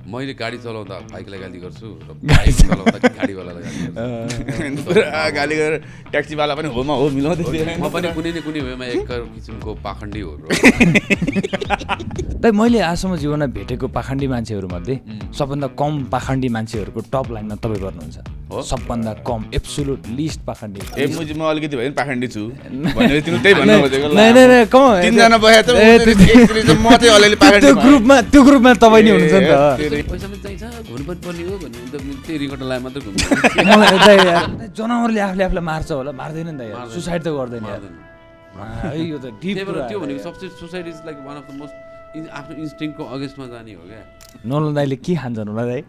मैले गाडी चलाउँदा बाइकलाई गाली गर्छु र बाइक चलाउँदा गाडीवालालाई गाली गर्छु। गाली गरेर ट्याक्सीवाला पनि होमा हो मिलाउँदै म पनि कुनै न कुनै वेमा एक किसिमको पाखण्डी हो ब्रो। दाइ मैले आजसम्म जीवनमा भेटेको पाखण्डी मान्छेहरूमध्ये सबभन्दा कम पाखण्डी मान्छेहरूको टप लाइनमा तपाईँ गर्नुहुन्छ। सबभन्दा कम एब्सोल्युट लिस्ट पाखण्डी। म अलिकति भयो नि पाखण्डी छु भनेर तिमी त्यही भन्नु खोजेको। नै कम तीनजना बस्या त म चाहिँ अलिअलि पाखण्डी। त्यो ग्रुपमा तपाईँ नि हुनुहुन्छ नि त। पैसा पनि चाहिन्छ घुर्नु पनि पर्ने हो भन्ने त त्यही रिकर्ड लाए मात्रै घुम्नु। जनावरले आफूले आफूलाई मार्छ होला, मार्दैन नि त यार, सुसाइड त गर्दैन यार। यो त डिप त्यो भनेको सबसे suicide is like one of the most आफ्नो इन्स्टिङको अगेन्स्टमा जाने हो क्या। नलन दाइले के खान्छन् होला दाइ?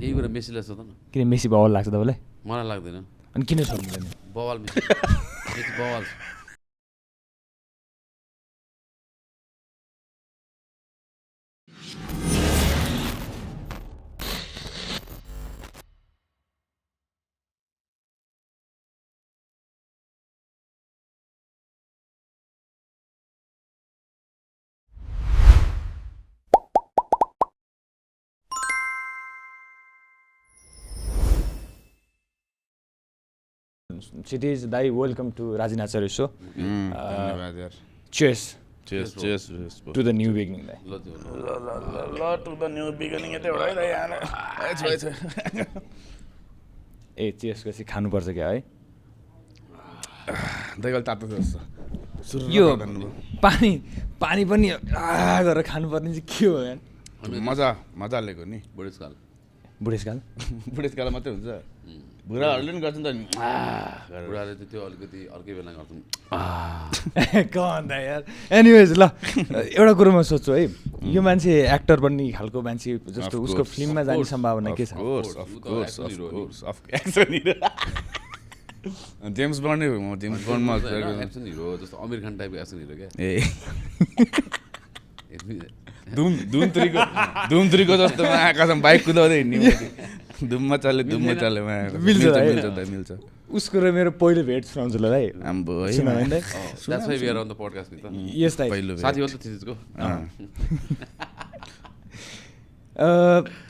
यही कुरा मेसीलाई सोध न। किन मेसी बवाल लाग्छ तपाईँलाई? मलाई लाग्दैन। अनि किन सोध्नुहुँदैन? बवाल मेसी बवाल। Chidis Dai, welcome to Rajinacharyya show. धन्यवाद यार। Cheers cheers to the new beginning Dai. ल to the new beginning यतै हो है यार। ए cheers गरेपछि खानुपर्छ क्या है? दही तातो जस्तो। यो पानी पनि गरेर खानुपर्ने चाहिँ के हो यार? मजा लेको नि। बुढेसकाल मात्रै हुन्छ। बुढाहरूले नि गर्छन् त नि। बुढाले त त्यो अलिकति अर्कै बेला गर्छन्। कहाँ त यार। एनिवेज ल एउटा कुरो म सोध्छु है, यो मान्छे एक्टर बन्ने खालको मान्छे जस्तो उसको फिल्ममा जाने सम्भावना के छ? जेम्स बन्ड हो। जेम्स बन्डमा एक्सन हिरो जस्तो आमिर खान टाइपको एक्सन हिरो क्या। धुम थ्रीको जस्तो आकाशमा बाइक कुदाउँदै हिँड्ने। धुममा चले मिल्छ। उसको र मेरो पहिलो भेट सुनाउँछु ल दाइ। That's why we are on the podcast नि त। यस दाइ। साथी हो त थिचको।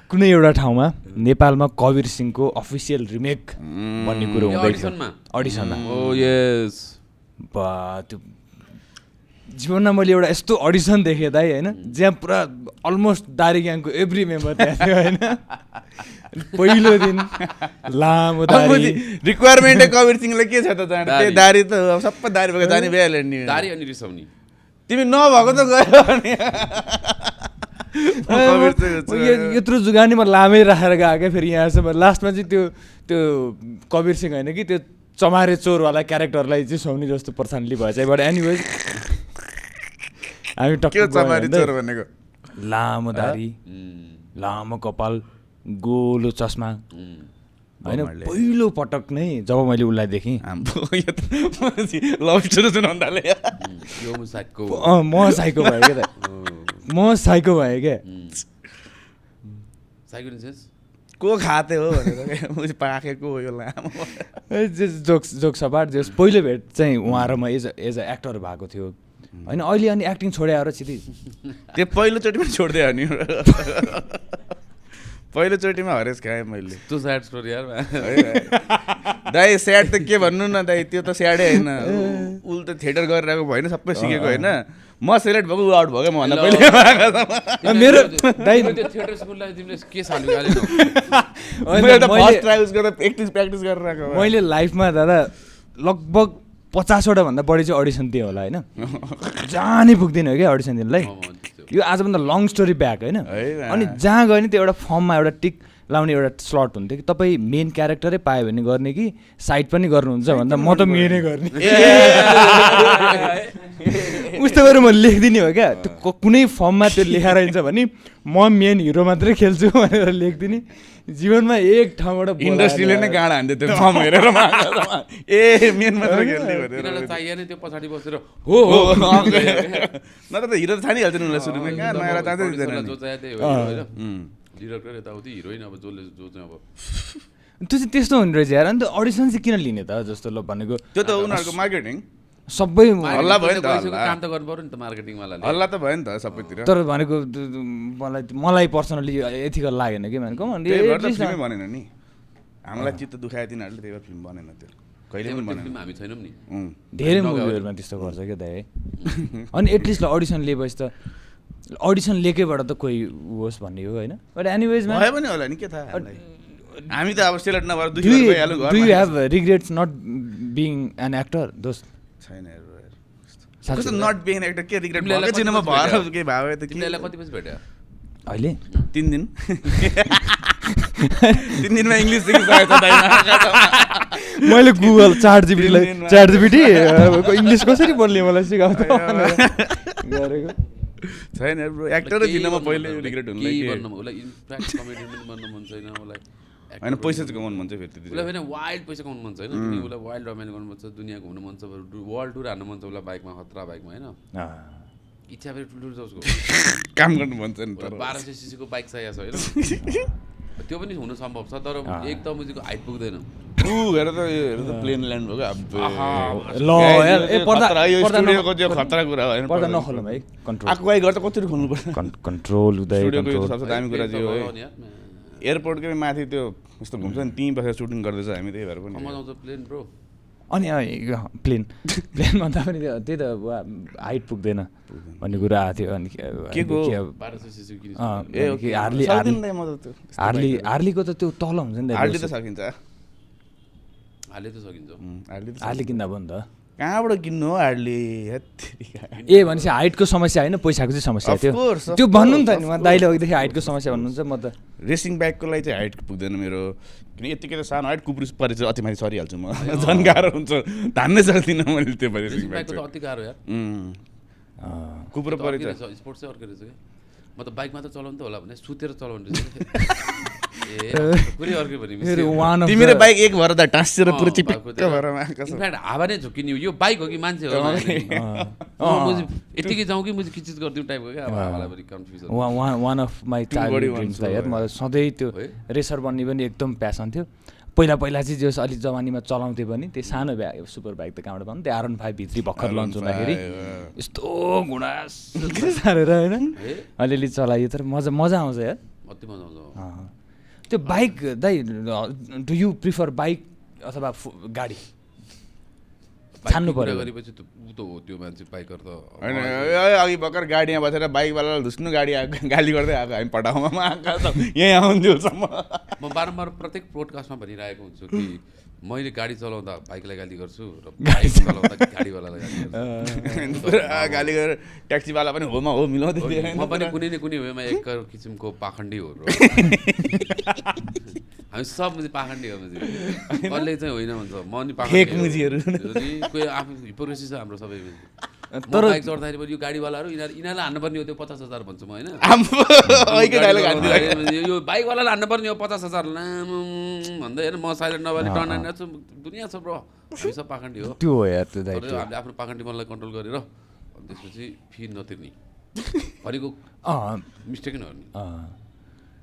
कुनै एउटा ठाउँमा नेपालमा कवीर सिंहको अफिसियल रिमेक भन्ने कुरो हुँदैछ अडिसनमा। ओ यस। त्यो जीवनमा मैले एउटा यस्तो अडिसन देखेँ दाइ होइन, जहाँ पुरा अलमोस्ट दारी ग्याङको एभ्री मेम्बर त्यहाँ थियो होइन। पहिलो दिन लामो दारी। रिक्वायरमेन्टै कवीर सिंहले के छ त जाँड? त्यही दारी त सबै दारी भएको जाने भइहाल्यो नि। दारी अनि रिसाउने। तिमी नभएको त गयो भने यत्रो जुगानी म लामै राखेर गएको क्या। फेरि यहाँसम्म लास्टमा चाहिँ त्यो कवीर सिंह होइन कि त्यो चमारे चोरवाला क्यारेक्टरलाई चाहिँ सुहाउने जस्तो प्रशान्तले भएछ। बट एनिवेज हामी भनेको लामो दारी, लामो कपाल, गोलो चस्मा होइन। पहिलो पटक नै जब मैले उसलाई देखेँ, लभ स्टोरी सुनाउँदाले म साइको भएँ क्या। म साइको भएँ क्या। को खाते हो भनेर पाकेको हो यो लामो। जोक सपाट जस पहिलो भेट चाहिँ उहाँ र म एज अ एक्टर भएको थियो होइन। अहिले अनि एक्टिङ छोडे आएर छिटै त्यो पहिलोचोटिमा छोड्दै हो नि। पहिलोचोटिमा हरेस खाएँ मैले। त्यो स्याड स्टोरी यार। दाइ स्याड त के भन्नु न दाइ, त्यो त स्याडै होइन। उसले त थिएटर गरिरहेको होइन, सबै सिकेको होइन। म सेलेक्ट भएको आउट भयो क्या मभन्दा पहिले। मेरो दाइ त्यो थिएटर स्कुललाई तिमीले के साल निकालेनौ? फर्स्ट ट्राई उस गरेर प्र्याक्टिस गरेर राखेको। मैले लाइफमा दादा लगभग 50वटा भन्दा बढी चाहिँ अडिसन दिएँ होला होइन। जानै पुग्दिनँ क्या अडिसन दिनलाई। यो आजभन्दा लङ स्टोरी ब्याक होइन। अनि जहाँ गयो नि त्यो एउटा फर्ममा एउटा टिक लाउने एउटा स्लट हुन्थ्यो कि तपाईँ मेन क्यारेक्टरै पायो भने गर्ने कि साइड पनि गर्नुहुन्छ भन्दा म त मेनै गर्ने। उस्तो गरेर म लेखिदिने हो क्या। त्यो कुनै फर्ममा त्यो लेखाएर हिँड्छ भने म मेन हिरो मात्रै खेल्छु भनेर लेखिदिने। जीवनमा एक ठाउँबाट इन्डस्ट्रीले नै गाडा हान्थ्यो त्यो फर्म हेरेर। ए मेन मात्र खेल्ने भनेर चाहियो नि त्यो पछाडि बसेर हो नत्र त हिरो त छानिहाल्छ नि उसलाई सुरुमै। कहाँ नयाँ चाहन्छ डिरेक्टर यताउति हिरोइन अब जसले जो चाहिँ अब त्यो चाहिँ त्यस्तो हुने रहेछ यार। अन्त अडिसन चाहिँ किन लिने त जस्तो ल भनेको त्यो त उनीहरूको मार्केटिङ सबै हल्ला भयो नि त, हल्ला। काम त गर्नु पर्यो नि त मार्केटिङवालाले। हल्ला त भयो नि त सबैतिर। तर भनेको मलाई पर्सनली एथिकल लागेन कि भनेको त्यही भएर त फिल्मै बनेन नि, हामीलाई चित्त दुखायो तिनीहरूले, त्यही भएर फिल्म बनेन त्यो, कहिले पनि बनेन। हामी छैनौँ नि। धेरै मुभीहरूमा त्यस्तो गर्छ क्या दाइ है। अनि एटलिस्ट अडिसन लिएपछि त अडिसन लिएकैबाट त कोही होस् भन्ने हो होइन। बट एनिवेजमा भयो पनि होला नि, के थाहा हामीलाई। हामी त अब सेलेक्ट नभएर दुखी भएर गइहाल्यो डु यु घरमा। Have regrets not being an actor दोस्त? छैन कस्तो नट बिङ एक्टर के रिग्रेट भएकै छैन म, भएर के भयो त तिमीलाई कति पछि भेट्यो? अहिले 3 दिन 3 दिनमा इङ्ग्लिस सिकिसकेको छ दाइ। मैले गुगल च्याट जिपिटीलाई दिनमा। च्याट जिपिटी इङ्ग्लिस कसरी बोल्ने मलाई सिकाउ त गरेको। छैन ब्रो, एक्टरै थिइनँ म पहिले, रिग्रेट हुनु के लागि गर्नु उसलाई इन्फ्याक्ट कमेडी पनि बन्न मन छैन उसलाई। होइन पैसा चाहिँ कमाउनु मन छ फेरि त्यति। उसलाई होइन वाइल्ड पैसा कमाउनु मन छ होइन, किनकि उसलाई वाइल्ड रमाइलो गर्नु मन छ, दुनियाँ घुम्नु मन छ, वर्ल्ड टुर हान्नु मन छ उसलाई बाइकमा, खतरा बाइकमा होइन। इच्छा फेरि ठुल्ठुलो छ उसको, काम गर्नु मन छ नि तर। 1200 सीसीको बाइक चाहिएको छ होइन। त्यो पनि हुनु सम्भव छ, तर एक त मुझीको हाइट पुग्दैन। हेर त यो हेर त प्लेन ल्यान्ड भयो क्या। ल यार ए पर्दा यो स्टुडियोको त्यो खतरा कुरा होइन। पर्दा नखोलौँ है, कन्ट्रोल आएको गाई गर्दा कसरी खोल्नु पर्छ? कन्ट्रोल उदय स्टुडियोको यो कन्ट्रोल। सबसे दामी कुरा चाहिँ हो है, एयरपोर्टकै माथि त्यो यस्तो घुम्छ नि, त्यहीँ बसेर सुटिङ गर्दैछ हामी, त्यही भएर पनि। मजा आउँछ प्लेन ब्रो। अनि प्लेन भन्दा पनि त्यही त हाइट पुग्दैन भन्ने कुरा आएको थियो। अनि के को? 1200 सीसी किन हार्लीको त त्यो तल हुन्छ नि हार्ली त सकिन्छ, हाले त सकिन्छ। हार्ली किन्दा भयो नि त। कहाँबाट किन्नु हो हार्ली? ए भनेपछि हाइटको समस्या होइन, पैसाको चाहिँ समस्या थियो त्यो भन्नु नि त नि। दाइले अघिदेखि हाइटको समस्या भन्नुहुन्छ, म त रेसिङ बाइकको लागि चाहिँ हाइट पुग्दैन मेरो, किनकि यतिकै त सानो हाइट कुपुरी परे चाहिँ अति माथि सरिहाल्छु म, झन् गाह्रो हुन्छ, धान्नै सक्दिनँ मैले त्यो रेसिङ बाइक बाइकको त अति गाह्रो यार, कुपुरो परे चाहिँ। स्पोर्ट्स चाहिँ अर्कै रहेछ क्या। म त बाइक मात्र चलाउनु त होला भने सुतेर चलाउनु रहेछ। पुरै अर्कै भने तिमीले बाइक एक भएर त टाँसेर पुरै चिप्पिक्क भएर इनफ्याक्ट हावा नै झुकिने यो बाइक हो कि मान्छे हो? यतिकै जाउँ कि मुझे किचित गरिदिउँ टाइपको क्या, हावालाई पनि confusion. One of my childhood dreams यार, मलाई सधैँ त्यो रेसर बन्ने पनि एकदम प्यासन थियो। पहिला चाहिँ जस अलिक जवानीमा चलाउँथेँ पनि त्यो सानो ब्याग सुपर बाइक त कहाँबाट भन्नु, त्यो R15 भित्री भर्खर लन्च हुँदाखेरि यस्तो गुडास सारेर होइन अलिअलि चलाइयो, तर मजा आउँछ यार, अति मजा आउँछ। त्यो बाइक दाइ डु यु प्रिफर बाइक अथवा गाडी? छान्नु पर्यो गरेपछि ऊ त हो त्यो मान्छे बाइकर त होइन। अघि भर्खर गाडीमा बसेर बाइकवालालाई धुस्नु, गाडी गाली गर्दै आएको हामी पठाउमा यहीँ आउँदिउसम्म। म बारम्बार प्रत्येक पोडकास्टमा भनिरहेको हुन्छु कि मैले गाडी चलाउँदा बाइकलाई गाली गर्छु र गाडी चलाउँदा गाडीवालालाई गाली गर्छु। गाली गरेर ट्याक्सीवाला पनि होमा हो मिलाउँदै थिएँ। म पनि कुनै न कुनै वेमा एक किसिमको पाखण्डी हो। हामी सब मुझे पाखण्डी हो, मुझे कसले चाहिँ होइन भन्छ म नि फेक मुजीहरू, कोही आफू हिपोक्रेसी छ हाम्रो सबै। तर बाइक चढ्दाखेरि पनि यो गाडीवालाहरू यिनीहरूलाई हान्नुपर्ने हो त्यो 50,000 भन्छु म होइन। यो बाइकवालालाई हान्नुपर्ने हो 50,000 भन्दै होइन, म साइलेन्ट नभए टर्न छु, दुनियाँ छ ब्रो, हामी सब पाखण्डी हो। त्यो हो यार, त्यो हामीले आफ्नो पाखण्डीपनलाई कन्ट्रोल गरेर त्यसपछि फी नतिर्ने हरिको मिस्टेक नगर्ने।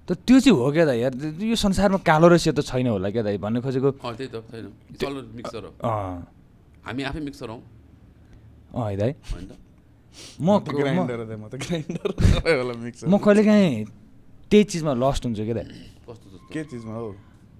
त त्यो चाहिँ हो क्या दाइ यार, यो संसारमा कालो र सेतो छैन होला क्या दाइ भन्नु खोजेको। त्यही त छैन, चल्नु मिक्सर हो, हामी आफै मिक्सर हौ है दाइ। होइन त म कहिलेकाहीँ त्यही चिजमा लस्ट हुन्छु क्या दाइ। कस्तो जस्तो के चिजमा हो?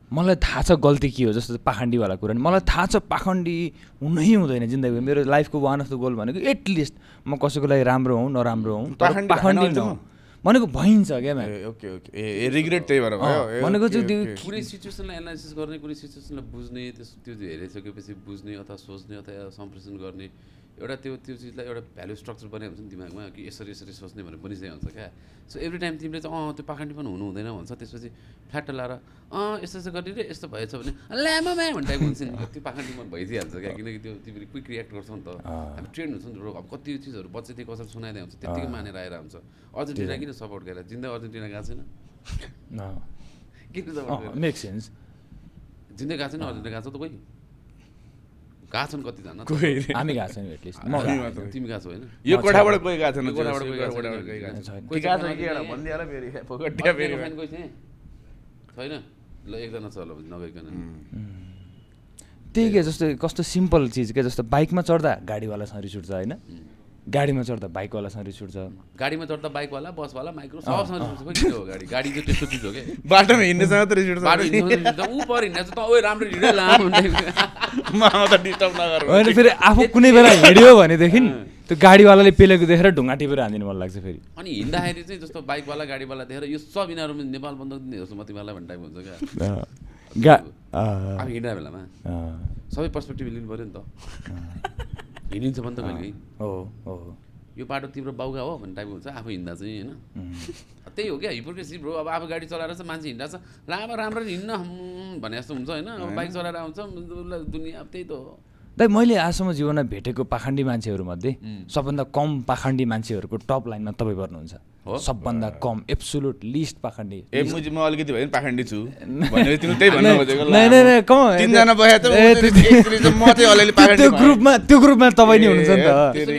मलाई थाहा छ गल्ती के हो, जस्तो पाखण्डीवाला कुरा नि मलाई थाहा छ, पाखण्डी हुनै हुँदैन जिन्दगीमा। मेरो लाइफको वान अफ द गोल भनेको एटलिस्ट म कसैको लागि राम्रो हौँ नराम्रो हौँ, पाखण्डी नहौँ भनेको भइन्छ क्या म्याम। ओके ओके ए रिग्रेट त्यही भएर भयो भनेको चाहिँ त्यो कुनै सिचुएसनलाई एनालाइसिस गर्ने, कुनै सिचुएसनलाई बुझ्ने, त्यो हेरिसकेपछि बुझ्ने अथवा सोच्ने अथवा सम्प्रेषण गर्ने एउटा त्यो चिजलाई एउटा भ्यालु स्ट्रक्चर बनाएको हुन्छ नि दिमागमा कि यसरी सोच्ने भनेर बनिसकेको हुन्छ क्या। सो एभ्री टाइम तिमीले चाहिँ त्यो पाखण्डी पनि हुनु हुँदैन भन्छ, त्यसपछि फ्ल्याट लाएर यस्तो गर्ने रे यस्तो भएछ भने ल्यामा म्या भन्ने टाइप हुन्छ नि, त्यो पाखण्डी मन भइदिइहाल्छ क्या। किनकि त्यो तिमीले क्विक रियाक्ट गर्छौ नि त, हामी ट्रेन्ड हुन्छ नि त। अब कति चिजहरू बच्चैदेखि कसरी सुनाइदिएको हुन्छ त्यत्तिकै मानेर आएर हुन्छ। अर्जेन्टिना किन सपोर्ट गरेर जिन्दा अर्जेन्टिना गएको छैन, किन सपोर्ट मेक सेन्स? जिन्दै गएको छैन अर्जेन्टिना, गएको छ त कोही गएको छन् कतिजना, हामी गएको छैन एटलिस्ट। तिमी गएको छौ होइन? यो कोठाबाट कोही गएको छैन, छैन ल एकजना छ ल नगइकन। त्यही के जस्तो कस्तो सिम्पल चिज के जस्तो बाइकमा चढ्दा गाडीवालासँग रिस उठ्छ होइन गाडीमा चढ्दा बाइकवालासँग रिस उठ्छ गाडीमा चढ्दा बाइकवाला बसवाला माइक्रो सबसँग रिस उठ्छ के हो गाडी गाडी चाहिँ त्यस्तो चिज हो के बाटोमा हिँड्नेसँग त रिस उठ्छ बाटो हिँड्दा ऊ पर हिँड्दा चाहिँ त ओइ राम्रो हिँड्दै लाम मामा त डिस्टर्ब नगर होइन फेरि आफू कुनै बेला हिँड्यो भनेदेखि त्यो गाडीवालाले पेलेको देखेर ढुङ्गा टिपेर हानिदिनु मन लाग्छ फेरि अनि हिँड्दाखेरि चाहिँ जस्तो बाइकवाला गाडीवाला देखेर यो सब यिनीहरू नेपाल बन्द हेर्छु म तिमीहरूलाई भन्ने टाइप हुन्छ क्या अब हिँड्दा बेलामा सबै पर्सपेक्टिभ लिनु पऱ्यो नि त हिँडिन्छ पनि त कहिले हो हो यो बाटो तिम्रो बाउका हो भन्ने टाइपको हुन्छ आफू हिँड्दा चाहिँ होइन त्यही हो क्या हिपोक्रेसी ब्रो अब आफू गाडी चलाएर चाहिँ मान्छे हिँड्दा छ लामो राम्ररी हिँड्न भने जस्तो हुन्छ होइन अब बाइक चलाएर आउँछ दुनियाँ अब त्यही त हो दाइ मैले आजसम्म जीवनमा भेटेको पाखण्डी मान्छेहरूमध्ये सबभन्दा कम पाखण्डी मान्छेहरूको टप लाइनमा तपाईँ पर्नुहुन्छ सबभन्दा कम एब्सोल्युट लिस्ट पाखण्डी म अलिकति भयो पाखण्डी छु भनेर तिमी त्यही भन्नु खोजेको तीनजना त्यो ग्रुपमा तपाईँ नि हुनुहुन्छ नि त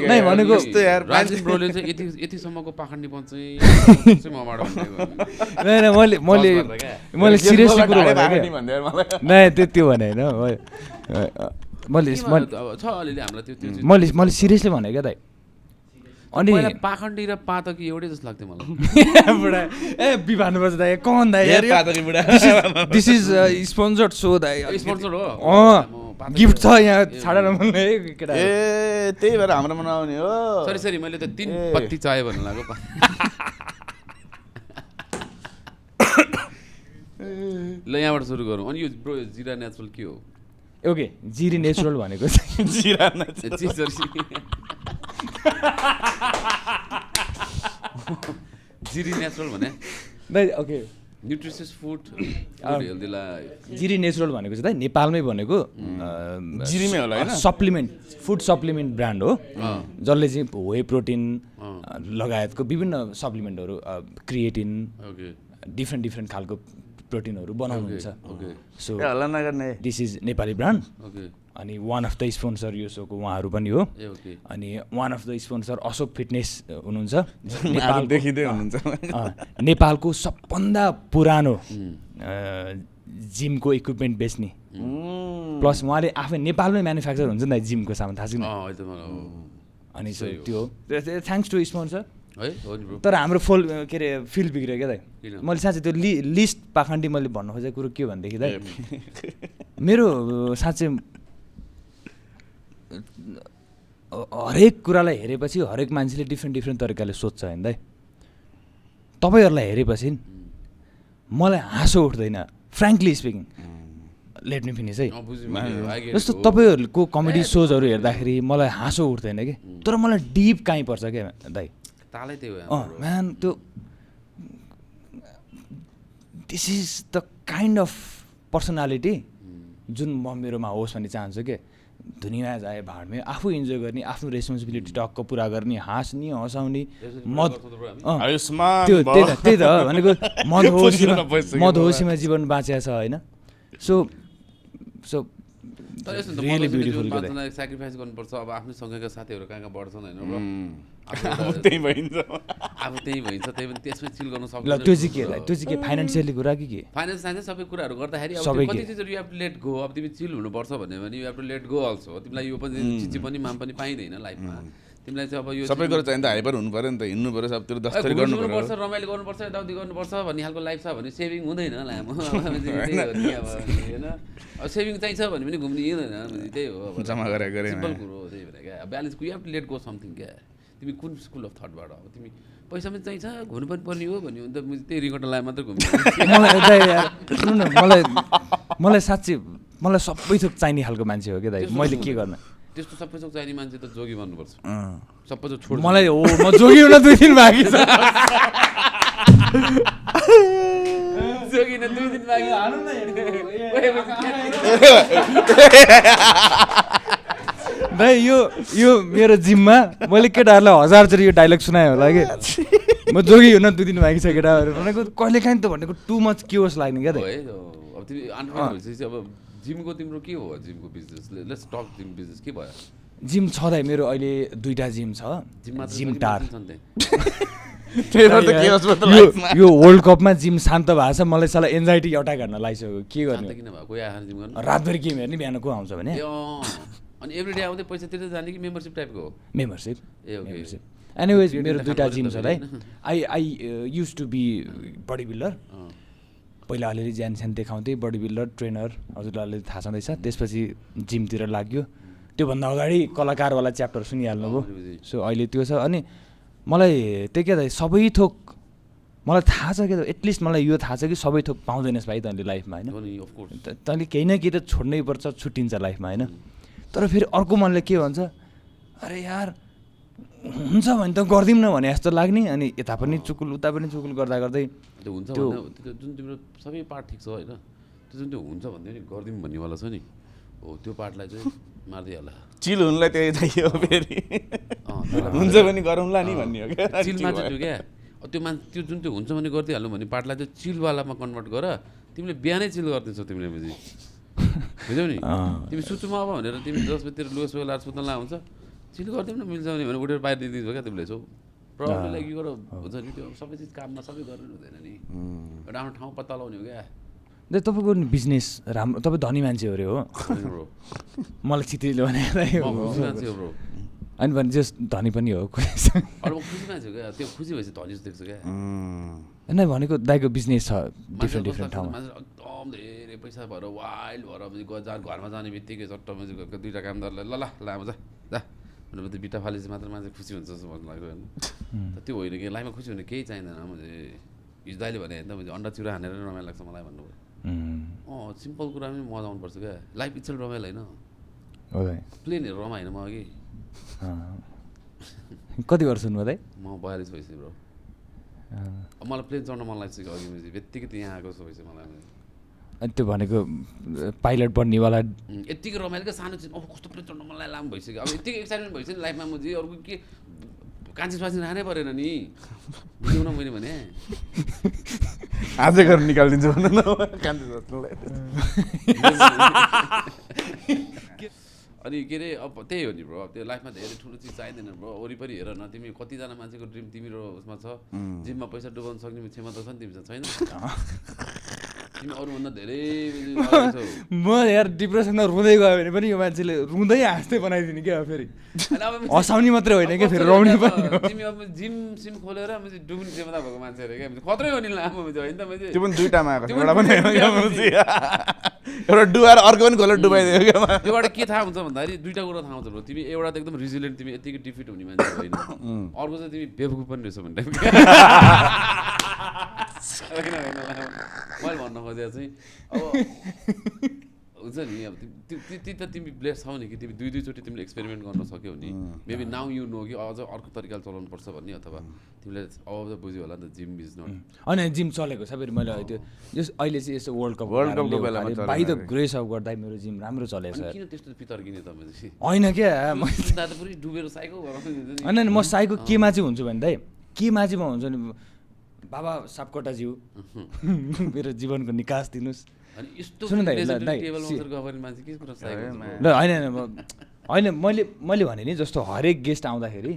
नै भनेको राजन ब्रोले चाहिँ यतिसम्मको पाखण्डी चाहिँ मबाट मैले सिरियसली कुरो भने नै त्यो भने होइन मैले सिरियसली भने क्या दाइ अनि पाखण्डी र पातकी एउटै जस्तो लाग्थ्यो मलाई ए बिभानुपर्छ दाइ कन दाइ दिस इज स्पोन्सर्ड सो दाइ स्पोन्सर्ड हो गिफ्ट छ यहाँ छाडेर मलाई केटा ए त्यही भएर हाम्रोमा नआउने हो सरी मैले त 3 पत्ती चाहे भन्नु लाग्यो ल यहाँबाट सुरु गरौँ अनि यो ब्रो जिरा नेचुरल के हो ओके जिरी नेचुरल भनेको जिरा जिरी नेचुरल भने okay nutritious food Jiri natural भनेको चाहिँ नेपालमै भनेको जिरीमै होला हैन सप्लिमेन्ट फुड सप्लिमेन्ट ब्रान्ड हो जसले चाहिँ व्हे प्रोटिन लगायतको विभिन्न सप्लिमेन्टहरू क्रिएटिन डिफ्रेन्ट खालको प्रोटिनहरू बनाउनुहुन्छ so this is Nepali brand अनि वान अफ द स्पोन्सर यो सोको उहाँहरू पनि हो अनि one of the sponsor Ashok fitness हुनुहुन्छ नेपालको सबभन्दा पुरानो जिमको इक्विपमेन्ट बेच्ने प्लस उहाँले आफै नेपालमै म्यानुफ्याक्चर हुन्छ नि त जिमको सामान थाहा छैन अनि सो त्यो थ्याङ्क्स टु स्पोन्सर तर हाम्रो के अरे फिल बिग्रियो क्या दाइ मैले साँच्चै त्यो लिस्ट पाखण्डी मैले भन्नु खोजेको कुरो के हो भनेदेखि दाइ मेरो साँच्चै हरेक कुरालाई हेरेपछि हरेक मान्छेले डिफ्रेन्ट तरिकाले सोध्छ होइन दाइ तपाईँहरूलाई हेरेपछि मलाई हाँसो उठ्दैन frankly speaking let me finish है जस्तो तपाईँहरूको कमेडी सोजहरू हेर्दाखेरि मलाई हाँसो उठ्दैन कि तर मलाई डिप कहीँ पर्छ क्या दाइ म्यान त्यो this is the kind of personality जुन म मेरोमा होस् भन्ने चाहन्छु कि दुनियाँ जाए भाडमै आफू इन्जोय गर्ने आफ्नो रेस्पोन्सिबिलिटी टक्क पुरा गर्ने हाँस्ने हँसाउने त्यही त भनेको मधोसीमा जीवन बाँचेको छ होइन सो रियली ब्युटिफुल सेक्रिफाइस गर्नुपर्छ अब आफ्नो सँगैका साथीहरू कहाँ बढ्छन् होइन त्यही भइन्छ त्यही पनि त्यसमै चिल गर्न सक्छ त्यो चाहिँ के फाइनेन्सियली कुरा कि के फाइनेन्स साइन्स सबै कुराहरू गर्दाखेरि अब कति चिजहरू you have to let go अब तिमी चिल हुनुपर्छ भन्यो भने you have to let go also तिमीलाई यो पनि चिची पनि माम पनि पाइँदैन लाइफमा तिमीलाई चाहिँ अब यो सबै कुरा चाहिँ हाइपर हुनु पर्यो नि त हिँड्नु पर्यो सबतिर दस्तरी गर्नुपर्छ रमाइलो गर्नुपर्छ यताउति गर्नुपर्छ भन्ने खालको लाइफ छ भने सेभिङ हुँदैन लामो होइन अब सेभिङ चाहिन्छ भने पनि घुम्ने हिँड्दैन त्यही हो जम्मा गरे सिम्पल कुरो हो त्यही भएर क्या balance you have to let go something क्या तिमी कुन स्कुल अफ थटबाट अब तिमी पैसा पनि चाहिन्छ घुम्नु पनि पर्ने हो भन्यो भने त त्यही रिकर्ड लाएर मात्रै घुम्नु मलाई साँच्चै मलाई सबै थोक चाहिने खालको मान्छे हो क्या दाइ मैले के गर्न त्यस्तो सबै थोक चाहिने मान्छे त जोगी बन्नुपर्छ सबै थोक छोड मलाई हो म जोगी हुन 2 दिन बाँकी छ जोगी न 2 दिन बाँकी दाइ यो मेरो जिममा मैले केटाहरूलाई 1000 चोटि यो डाइलग सुनाएँ होला कि म जोगी हुन 2 दिन बाँकी छ केटाहरू भनेको कहिले काहीँ त भनेको टु मच के होस् लाग्ने क्या अब तिमी अन्डरस्ट्यान्ड भइसकेपछि अब जिमको तिम्रो के हो जिमको business let's talk gym business के भयो जिम छ दाइ मेरो अहिले 2टा जिम छ जिम टार त्यही भएर त के होस् त लाइफमा यो वर्ल्ड कपमा जिम शान्त भएको छ मलाई साला एन्जाइटी अट्याक गर्न लागिसक्यो के शान्त गर्ने किन भयो कोही आएर जिम गर्नु रातभरि गेम हेर्ने बिहान को आउँछ भने ए अनि एभ्री डे आउँदै पैसा तिर्दै जाने कि मेम्बरसिप टाइपको हो मेम्बरसिप ए ओके मेम्बरसिप एनिवेज Creatine मेरो त दुईवटा खानु जिम पर्यो छ है तपाईँ I use to be body builder पहिला अलिअलि ज्यान स्यान देखाउँथेँ बडी बिल्डर ट्रेनर हजुरलाई अलिअलि थाहा छँदैछ त्यसपछि जिमतिर लाग्यो त्योभन्दा अगाडि कलाकारवाला च्याप्टर सुनिहाल्नुभयो सो अहिले त्यो छ अनि मलाई त्यो के त सबै थोक मलाई थाहा छ के त एटलिस्ट मलाई यो थाहा छ कि सबै थोक पाउँदैनस् भाइ तैँले लाइफमा होइन तैँले केही न केही त छोड्नै पर्छ छुट्टिन्छ लाइफमा होइन तर फेरि अर्को मनले के भन्छ अरे यार हुन्छ भने त गरिदिउँ न भने जस्तो लाग्ने अनि यता पनि चुकुल उता पनि चुकुल गर्दा गर्दै त्यो हुन्छ त्यो जुन तिम्रो सबै पार्ट ठिक छ होइन त्यो जुन त्यो हुन्छ भन्दै नि गरिदिउँ भन्नेवाला छ नि हो त्यो पार्टलाई चाहिँ मारिदिइहाल चिल हुनुलाई त्यही चाहियो फेरि हुन्छ भने गरौँला नि भन्ने हो क्या चिलमा चाहिँ त्यो क्या त्यो मान्छे त्यो जुन त्यो हुन्छ भने गरिदिइहाल्नु भन्ने पार्टलाई त्यो चिलवालामा कन्भर्ट गर तिमीले बिहानै चिल गरिदिन्छौ तिमीले बुझि बुझ्यौ नि तिमी सुत्नुमा अब भनेर तिमी 10 बजीतिर लुस बेला सुत्नलाई हुन्छ चिल गरिदिउँ न मिल्छ भने उठेर बाहिर दिइदिन्छौ क्या तिमीले सो प्रब्लम लागि गर हुन्छ नि त्यो सबै चिज काममा सबै गर्नु हुँदैन नि एउटा आफ्नो ठाउँ पत्ता लगाउने हो क्या तपाईँको बिजनेस राम्रो तपाईँ धनी मान्छे हो अरे हो मलाई चित्रीले भने अनि भने जस्ट धनी पनि हो खुसी मान्छे हो क्या त्यो खुसी भएपछि धनी जस्तो देख्छ क्या होइन भनेको दाइको बिजनेस छ डिफ्रेन्ट डिफ्रेन्ट ठाउँमा एकदम धेरै पैसा भएर वाइल्ड भएर घरमा जाने बित्तिकै चट्ट घरको दुईवटा कामदारलाई ल लामो जा भनेपछि बिटा फालेपछि मात्र मान्छे खुसी हुन्छ जस्तो भन्नु लाग्यो होइन त्यो होइन कि लाइफमा खुसी हुने केही चाहिँदैन मैले हिजो दाइले भने होइन मैले अन्डा चिउरा हानेर रमाइलो लाग्छ मलाई भन्नुभयो सिम्पल कुरा पनि मजा आउनुपर्छ क्या लाइफ इच्छा रमाइलो होइन प्लेनहरू रमाएन म अघि कति वर्ष हुनुभयो दाइ म 42 भइसक्यो ब्रो मलाई प्लेन चढ्न मन लाग्छ कि अघि मैले बित्तिकै त्यो यहाँ आएको भइसक्यो मलाई अनि त्यो भनेको पाइलट बन्नेवाला यत्तिकै रमाइलो क्या सानो चिज अब कस्तो प्लेन चढ्न मन लामो भइसक्यो अब यत्तिकै एक्साइटमेन्ट भइसक्यो नि लाइफमा म जे अर्को के कान्छी स्वासी रानै परेन नि बुझ्यौ न मैले भने आजै गरेर निकालिदिन्छु भन्नु न कान्छी स्वास्नीलाई अनि के अरे अब त्यही हो नि ब्रो त्यो लाइफमा धेरै ठुलो चिज चाहिँदैन ब्रो वरिपरि हेर न तिमी कतिजना मान्छेको ड्रिम तिम्रो उसमा छ जिममा पैसा डुबाउन सक्ने क्षमता छ नि तिमीसँग छैन तिमी अरूभन्दा धेरै म यार डिप्रेसनमा रुँदै गयो भने पनि यो मान्छेले रुँदै हाँस्दै बनाइदिने क्या फेरि हँसाउने मात्रै होइन क्या फेरि रुने पनि तिमी अब जिम सिम खोलेर डुब्ने क्षमता भएको मान्छे अरे क्या खत्रै हो नि लामो होइन त मैले त्यो पनि दुईटामा आएको एउटा पनि एउटा डुबाएर अर्को पनि खोलेर डुबाइदियो क्या त्योबाट के थाहा हुन्छ भन्दाखेरि दुईवटा कुरा थाहा हुन्छ ब्रो तिमी एउटा त एकदम रिजिलेन्ट तिमी यतिकै डिफिट हुने मान्छे होइन अर्को चाहिँ तिमी बेवकुफ पनि रहेछ भन्ने मैले भन्न खोजेको चाहिँ अब हुन्छ नि अब त्यति त तिमी ब्लेस छौ नि कि तिमी दुईचोटि तिमीले एक्सपेरिमेन्ट गर्न सक्यौ नि मेबी नाउ यु नो कि अझ अर्को तरिकाले चलाउनु पर्छ भन्ने अथवा तिमीले अब त बुझ्यो होला नि त जिम बिज नट होइन जिम चलेको छ फेरि मैले त्यो जस अहिले चाहिँ यस्तो वर्ल्ड कपको बेलामा बाइ द ग्रेस अफ गर्दा मेरो जिम राम्रो चलेको छ किन त्यस्तो पितर किने त मैले होइन क्या त पुरै डुबेर साइको होइन म साइको केमा चाहिँ हुन्छु भने दाइ केमा चाहिँ म हुन्छ नि बाबा सापकोटाज्यू मेरो जीवनको निकास दिनुहोस् सुन्नु दाइ ल होइन मैले भने नि जस्तो हरेक गेस्ट आउँदाखेरि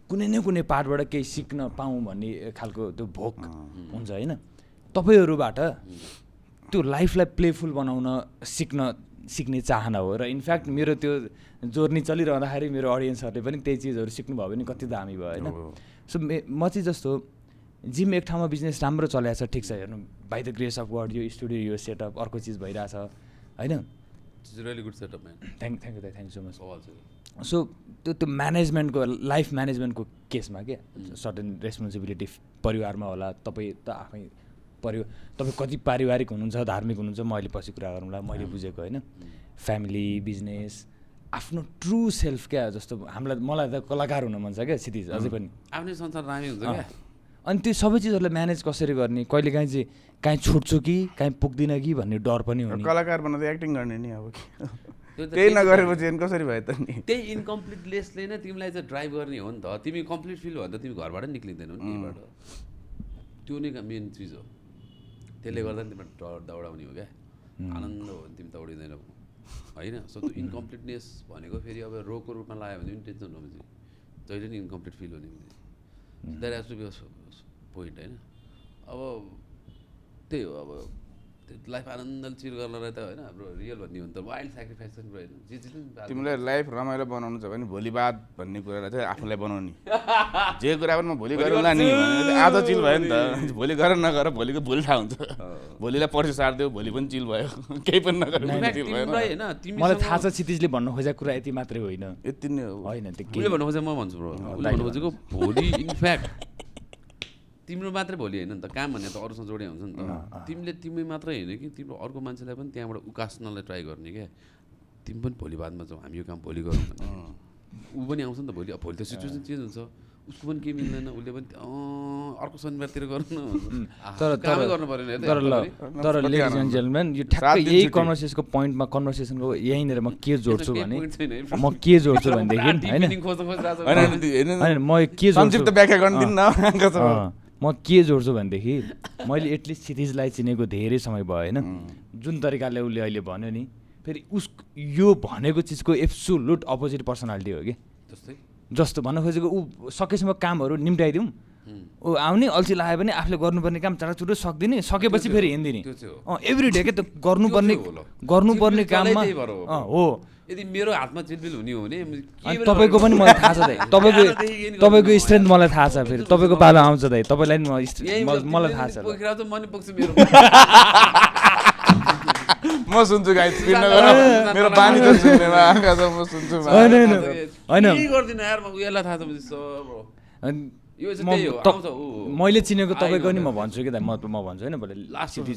कुनै न कुनै पार्टबाट केही सिक्न पाऊँ भन्ने खालको त्यो भोक हुन्छ होइन तपाईँहरूबाट त्यो लाइफलाई प्लेफुल बनाउन सिक्ने चाहना हो र इनफ्याक्ट मेरो त्यो जर्नी चलिरहँदाखेरि मेरो अडियन्सहरूले पनि त्यही चिजहरू सिक्नुभयो भने कति दामी भयो होइन सो म चाहिँ जस्तो जिम एक ठाउँमा बिजनेस राम्रो चलाएको छ ठिक छ हेर्नु by the grace of God यो स्टुडियो यो सेटअप अर्को चिज भइरहेछ होइन really good setup man thank you so much so त्यो म्यानेजमेन्टको लाइफ म्यानेजमेन्टको केसमा क्या सर्टेन रेस्पोन्सिबिलिटी परिवारमा होला तपाईँ त आफै तपाईँ कति पारिवारिक हुनुहुन्छ धार्मिक हुनुहुन्छ म अहिले पछि कुरा गरौँला मैले बुझेको होइन फ्यामिली बिजनेस आफ्नो ट्रु सेल्फ क्या जस्तो मलाई त कलाकार हुन मन छ क्या क्षितिज अझै पनि आफ्नै संसार रामी हुन्छ क्या अनि त्यो सबै चिजहरूलाई म्यानेज कसरी गर्ने कहिले काहीँ छुट्छु कि काहीँ पुग्दिनँ कि भन्ने डर पनि हो कलाकार भन्दा एक्टिङ गर्ने नि अब त्यही नगरेपछि कसरी भयो त नि त्यही इन्कम्प्लिटनेसले नै तिमीलाई चाहिँ ड्राइभ गर्ने हो नि त तिमी कम्प्लिट फिल भयो भने त तिमी घरबाट निक्लिँदैनौ नि त्यहीबाट त्यो नै मेन चिज हो त्यसले गर्दा नि तिमीलाई दौडाउने हो क्या आनन्द हो भने तिमी दौडिँदैनौ होइन सो त्यो इन्कम्प्लिटनेस भनेको फेरि अब रोगको रूपमा लाग्यो भने पनि टेन्सन हो भने जहिले नि इन्कम्प्लिट फिल हुने that has to be point होइन अब त्यही हो अब लाइफ आनन्दले चिल गर्नलाई त होइन हाम्रो रियल भन्ने हो नि त वाइल्ड सेक्रिफाइस पनि रहेन जे जे तिमीलाई लाइफ रमाइलो बनाउनु छ भने भोलि बाद भन्ने कुरालाई चाहिँ आफूलाई बनाउने जे कुरा पनि म भोलि गरौँला नि भने आज चिल भयो नि त भोलि गर नगर भोलिको भोलि थाहा हुन्छ भोलिलाई पर्सि सारिदियो भोलि पनि चिल भयो केही पनि नगर चिल भयो मलाई थाहा छ क्षितिजले भन्नु खोजेको कुरा यति मात्रै होइन यति नै हो होइन उसले भन्नु खोजेको म भन्छु ब्रो उसले भन्नु खोजेको भोलि इनफ्याक्ट तिम्रो मात्रै भोलि होइन नि त काम भन्ने त अरूसँग जोडे हुन्छ नि त तिमी मात्रै होइन कि तिम्रो अर्को मान्छेलाई पनि त्यहाँबाट उकास्नलाई ट्राई गर्ने क्या तिमी पनि भोलि बादमा जाउँ हामी यो काम भोलि गरौँ भने ऊ पनि आउँछ नि त भोलि भोलि त सिचुएसन चेन्ज हुन्छ उसको पनि केही मिल्दैन उसले पनि अर्को शनिबारतिर गरौँ न कामै गर्नु पऱ्यो तर लेडिज एन्ड जेन्टलमेन यो ठ्याक्कै यही कन्भर्सेसनको यहीँनिर म के जोड्छु भने म के जोड्छु भनेदेखि होइन म के संक्षिप्त व्याख्या गरिदिनु न म के जोड्छु भनेदेखि मैले एटलिस्ट क्षितिजलाई चिनेको धेरै समय भयो होइन जुन तरिकाले उसले अहिले भन्यो नि फेरि यो भनेको चिजको एब्सोल्युट अपोजिट पर्सनालिटी हो कि जस्तो भन्न खोजेको ऊ सकेसम्म कामहरू निम्टाइदिउँ ऊ आउने अल्छी लाग्यो भने आफूले गर्नुपर्ने काम चाँडो सक्दिने सकेपछि फेरि हिँड्दिने एभ्री डे के त गर्नुपर्ने काममा हो यदि मेरो हातमा चिलबिल हुने हो भने तपाईँको पनि मलाई थाहा छ दाइ तपाईँको स्ट्रेन्थ मलाई थाहा छ फेरि तपाईँको पालो आउँछ दाइ तपाईँलाई मलाई थाहा छ म सुन्छु गाइस मेरो बानी त सुन्नेमा आँखा छ म सुन्छु होइन मैले चिनेको तपाईँको नि म भन्छु कि म भन्छु होइन भोलि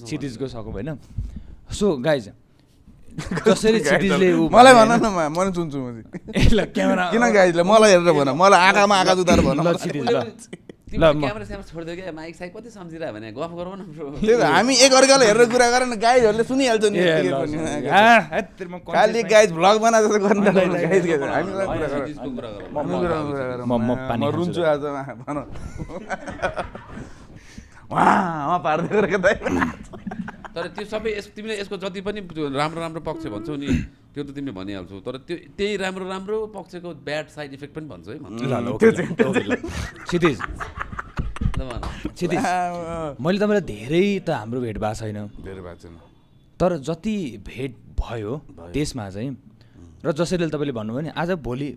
क्षितिजको सकौँ होइन सो गाइज जसरी क्षितिजले मलाई भन न म पनि सुन्छु म क्यामेरा किन गाइजले मलाई हेरेर भन मलाई आँखामा आँखा जुदाएर भन क्यामेरा स्यामेरा छोडिदियो क्या माइक साइक कति सम्झिरहेको भने गफ गरौँ न हामी एक अर्काले हेरेर कुरा गरेर न गाइजहरूले सुनिहाल्छ नि खालि गाइज भ्लग बना जस्तो गर्नु म रुन्छु आज भन वहाँ पार्दै गरेको दाइ तर त्यो सबै तिमीले यसको जति पनि राम्रो राम्रो पक्ष भन्छौ नि त्यो त तिमीले भनिहाल्छौ तर त्यो त्यही राम्रो राम्रो पक्षको ब्याड साइड इफेक्ट पनि भन्छ है क्षितिज मैले तपाईँलाई धेरै त हाम्रो भेट भएको छैन तर जति भेट भयो त्यसमा चाहिँ र जसरी तपाईँले भन्नुभयो नि आज भोलि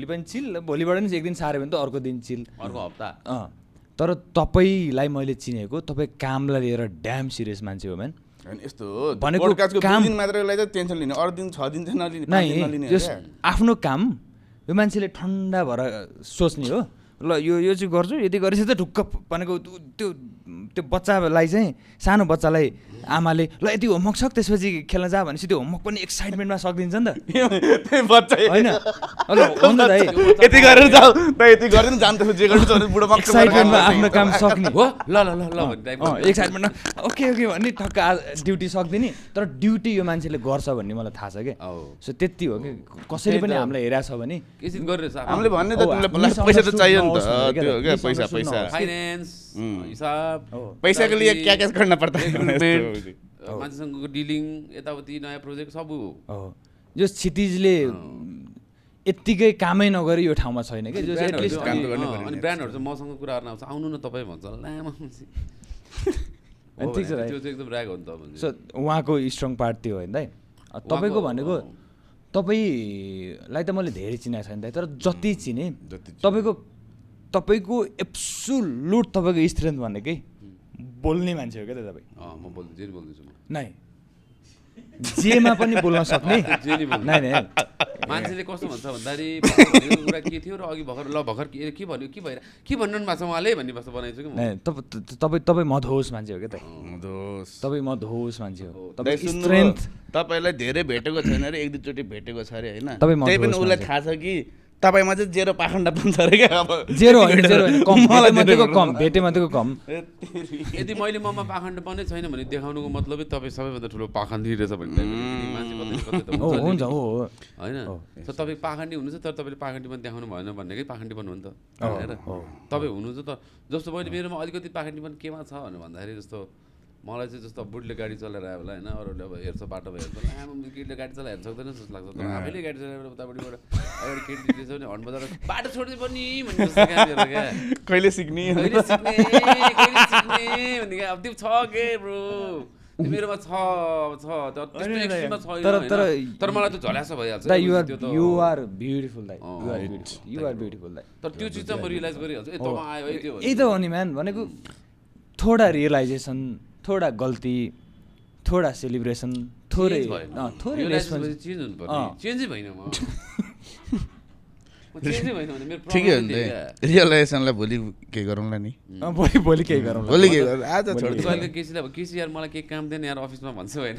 पनि चिल भोलिबाट नि एक दिन सार्यो भने त अर्को दिन चिल अर्को हप्ता तर तपाईँलाई मैले चिनेको तपाईँ कामलाई लिएर ड्याम सिरियस मान्छे हो म्यान यस्तो भनेको काम मात्रैलाई चाहिँ टेन्सन लिने अरू दिन 6 दिन चाहिँ नलिने आफ्नो काम यो मान्छेले ठन्डा भएर सोच्ने हो ल यो चाहिँ गर्छु यदि गरेपछि त ढुक्क भनेको त्यो बच्चालाई चाहिँ सानो बच्चालाई आमाले ल यति होमवर्क सक् त्यसपछि खेल्न जा भनेपछि त्यो होमवर्क पनि एक्साइटमेन्टमा सकिदिन्छ नि त बच्चा होइन यति गरेर जाऊ त यति गर्दैन जान्छ जे गर्छ बुढो एक्साइटमेन्टमा आफ्नो काम सक्ने हो ल एक्साइटमेन्टमा ओके भन्ने ठक्क ड्युटी सक्दिने तर ड्युटी यो मान्छेले गर्छ भन्ने मलाई थाहा छ क्या सो त्यति हो कि कसैले पनि हामीलाई हेरेको छ भने हामीले भन्ने त तिमीलाई पैसा त चाहियो नि त त्यो हो क्या पैसा फाइनान्स हिसाब पैसाको लिए क्या गर्न पर्छ मान्छेसँगको डिलिङ यताउति नयाँ प्रोजेक्ट सब हो जो क्षितिजले यत्तिकै कामै नगरी यो ठाउँमा छैन कि जो एटलिस्ट काम गर्ने अनि ब्रान्डहरु चाहिँ मसँग कुरा गर्न आउँछ आउनु न तपाईँ भन्छ लामो ठिक छ भाइ त्यो चाहिँ एकदम र्याग हो नि त भन्छ सो उहाँको स्ट्रङ पार्ट त्यो हो नि दाइ तपाईँको भनेको तपाईँलाई त मैले धेरै चिनेको छैन दाइ तर जति चिने तपाईँको एब्सोल्युट तपाईँको स्ट्रेन्थ भनेकै बोल्ने मान्छे हो क्या त तपाईँ म बोल्दैछु नै जेमा पनि बोल्न सक्ने नै मान्छेले कस्तो भन्छ भन्दाखेरि कुरा के थियो र अघि भर्खर के भन्यो के भन्नु भएको छ उहाँले भन्ने जस्तो बनाइछु कि तपाईँ मधोस मान्छे हो क्या त तपाईँ मधोस मान्छे हो तपाईँ स्ट्रेन्थ तपाईँलाई धेरै भेटेको छैन अरे एक दुईचोटि भेटेको छ अरे होइन त्यही पनि उसलाई थाहा छ कि तपाईँमा चाहिँ जेरो पाखण्डपन छ अरे क्या अब जेरो होइन कम भेटेको कम यदि मैले ममा पाखण्डपनै छैन भने देखाउनुको मतलबै तपाईँ सबैभन्दा ठुलो पाखण्डी रहेछ भने हुन्छ हो होइन तपाईँ पाखण्डी हुनुहुन्छ तर तपाईँले पाखण्डीपन देखाउनु भएन भन्नेकै पाखण्डीपन हो नि त होइन तपाईँ हुनुहुन्छ त जस्तो मैले मेरोमा अलिकति पाखण्डीपन केमा छ भन्दाखेरि जस्तो मलाई चाहिँ जस्तो बुढले गाडी चलाएर आयो होला होइन अरूले अब हेर्छ बाटोमा हेर्छ आमा केटीले गाडी चलाएर हेर्न सक्दैन जस्तो लाग्छ तर आफैले गाडी चलाएर उतापट्टिबाट अगाडि केटी देख्छ भने हर्न बजाएर बाटो छोड्दै पनि भन्ने जस्तो क्या मेरो क्या कहिले सिक्ने कहिले सिक्ने भन्ने क्या अब त्यो छ के ब्रो त्यो मेरोमा छ त्यस्तो एक्सट्रिममा छैन तर मलाई त झल्यास भइहाल्छ यु आर ब्युटिफुल दाइ यु आर ब्युटिफुल दाइ तर त्यो चिज चाहिँ म रियलाइज गरिहाल्छु ए तँ आयो है त्यो यही त हो नि म्यान भनेको थोडा रियलाइजेसन थोडा गल्ती थोडा सेलिब्रेसन थोरै चेन्ज हुनु पर्ने चेन्जै भएन म चेन्जै भएन भने मेरो ठिकै हो नि रियलाइजेसनलाई भोलि के गरौँला नि भोलि केही गरौँला भोलि के गरौँ आज छोड अहिले केसीलाई अब केसी यार मलाई केही काम दिएन यार अफिसमा भन्छु होइन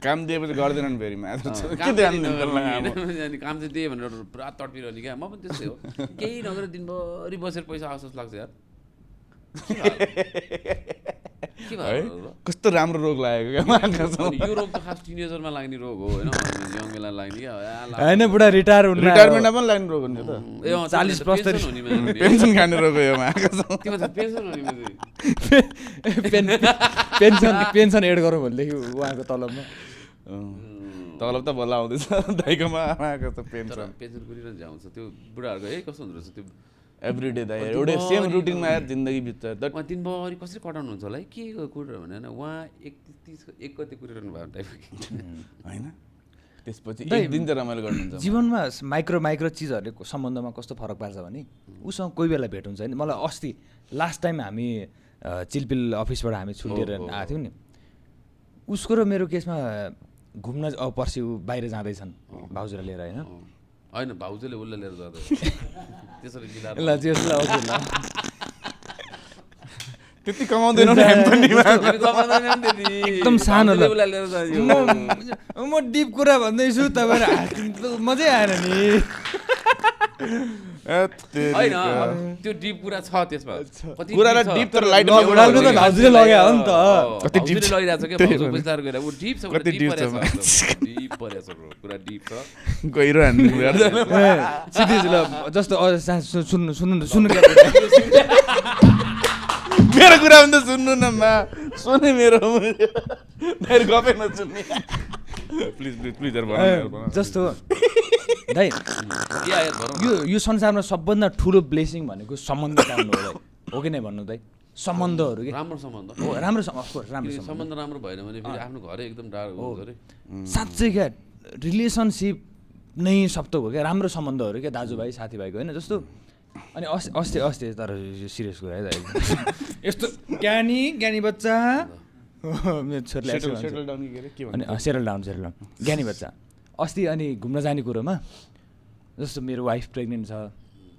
काम दिएपछि गर्दैनन् फेरि काम चाहिँ दिएँ भनेर पुरा तडपिरहने क्या म पनि त्यस्तै हो केही नगरेर दिनभरि बसेर पैसा आउँछ जस्तो लाग्छ यार के भयो कस्तो राम्रो रोग लागेको क्या यो रोग त खास टिनेजरमा लाग्ने रोग हो होइन यङ बेला लाग्ने क्या होइन बुढा रिटायरमेन्टमा पनि लाग्ने रोग हुन्छ त 40 प्लस पेन्सन खाने रोग हो यो पेन्सन हुने पेन्सन एड गरौँ भनेदेखि उहाँको तलबमा तलब त बल्ल आउँदैछ दाइकोमा आमाको त पेन्सन गरिरहन्छ आउँछ त्यो बुढाहरूको है कस्तो हुँदो रहेछ त्यो एभ्रिडे दाइ एउटै सेम रुटिनमा यार जिन्दगी बित्छ दिनभरि कसरी कटाउनु हुन्छ होला है के कुरेर भने होइन उहाँ 31 गते कुरिरहनु भएको टाइपको होइन त्यसपछि एक दिन त रमाइलो गर्नुहुन्छ जीवनमा माइक्रो चिजहरूले सम्बन्धमा कस्तो फरक पार्छ भने उसँग कोही बेला भेट हुन्छ नि मलाई अस्ति लास्ट टाइम हामी चिलपिल अफिसबाट हामी छुट्टिएर आएको थियौँ नि उसको र मेरो केसमा घुम्न पर्सि बाहिर जाँदैछन् भाउजूलाई लिएर होइन होइन भाउजूले उसलाई लिएर जाँदा त्यसरी त्यति कमाउँदैन एकदम सानो म डिप कुरा भन्दैछु तपाईँहरू मजै आएन नि होइन त्यो डिप कुरा छ त्यसमा कुरालाई डिप तर लाइट भाउजूले लगायो हो नि त कति डिप लगिरहेको छ क्या भाउजू बिस्तार गएर ऊ डिप छ कति डिप छ डिप परेछ ब्रो पुरा डिप छ गहिरो हान्नु जस्तो सुन्नु मेरो कुरा पनि त सुन्नु न मा सुने मेरो गफै नसुन्ने प्लिज जस्तो दाइ यो संसारमा सबभन्दा ठुलो ब्लेसिङ भनेको सम्बन्ध पाउनु हो हो कि नै भन्नु दाइ सम्बन्धहरू के राम्रो सम्बन्ध हो राम्रो सम्बन्ध राम्रो भएन भने फेरि आफ्नो घरै एकदम टाढो हुन्छ अरे साँच्चै क्या रिलेसनसिप नै सब हो क्या राम्रो सम्बन्धहरू क्या दाजुभाइ साथीभाइको होइन जस्तो अनि अस्ति तर सिरियस कुरा है दाइ यस्तो ज्ञानी बच्चा मेरो छोरीले अनि सेटल डाउन ज्ञानी बच्चा अस्ति अनि घुम्न जाने कुरोमा जस्तो मेरो वाइफ प्रेग्नेन्ट छ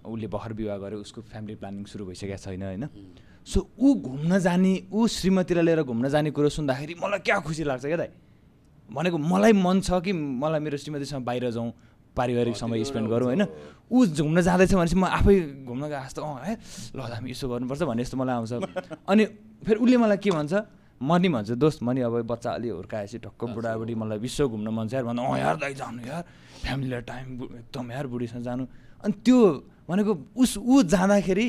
उसले भर्खर विवाह गर्यो उसको फ्यामिली प्लानिङ सुरु भइसकेको छैन होइन सो ऊ घुम्न जाने ऊ श्रीमतीलाई लिएर घुम्न जाने कुरो सुन्दाखेरि मलाई क्या खुसी लाग्छ क्या दाइ भनेको मलाई मन छ कि मलाई मेरो श्रीमतीसँग बाहिर जाउँ पारिवारिक समय स्पेन्ड गरौँ होइन ऊ घुम्न जाँदैछ भनेपछि म आफै घुम्न गएको जस्तो है ल हामी यसो गर्नुपर्छ भन्ने जस्तो मलाई आउँछ अनि फेरि उसले मलाई के भन्छ मनी भन्छ दोस्त मनी अब बच्चा अलि हुर्काएपछि टक्क बुढाबुढी मलाई विश्व घुम्न मन छ यार भन्दा यार दाइ जानु यार फ्यामिलीलाई टाइम एकदम यार बुढीसँग जानु अनि त्यो भनेको ऊ जाँदाखेरि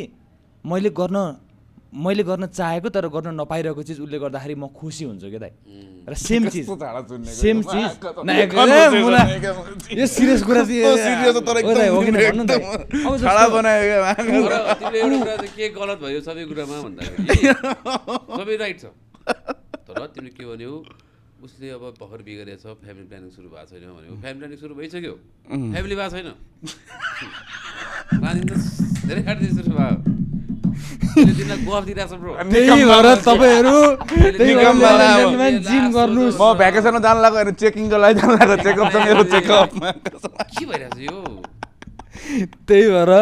मैले गर्न चाहेको तर गर्न नपाइरहेको चिज उसले गर्दाखेरि म खुसी हुन्छु क्या दाइ र सेम चिज यो सिरियस कुरा के गलत भयो सबै कुरामा भन्दाखेरि सबै राइट छ तर तिमीले के भन्यो उसले अब भर्खर बिगरेको छ फ्यामिली प्लानिङ सुरु भएको छैन भन्यो फ्यामिली प्लानिङ सुरु भइसक्यो फ्यामिली भएको छैन प्लानिङ त धेरै खाँदै सुरु भयो जिम गर्नु म भ्याकेसनमा जानु लाग्यो चेकिङको लागि जानु लाग्यो चेकअप छ मेरो चेकअपमा के भइरहेको छ यो त्यही भएर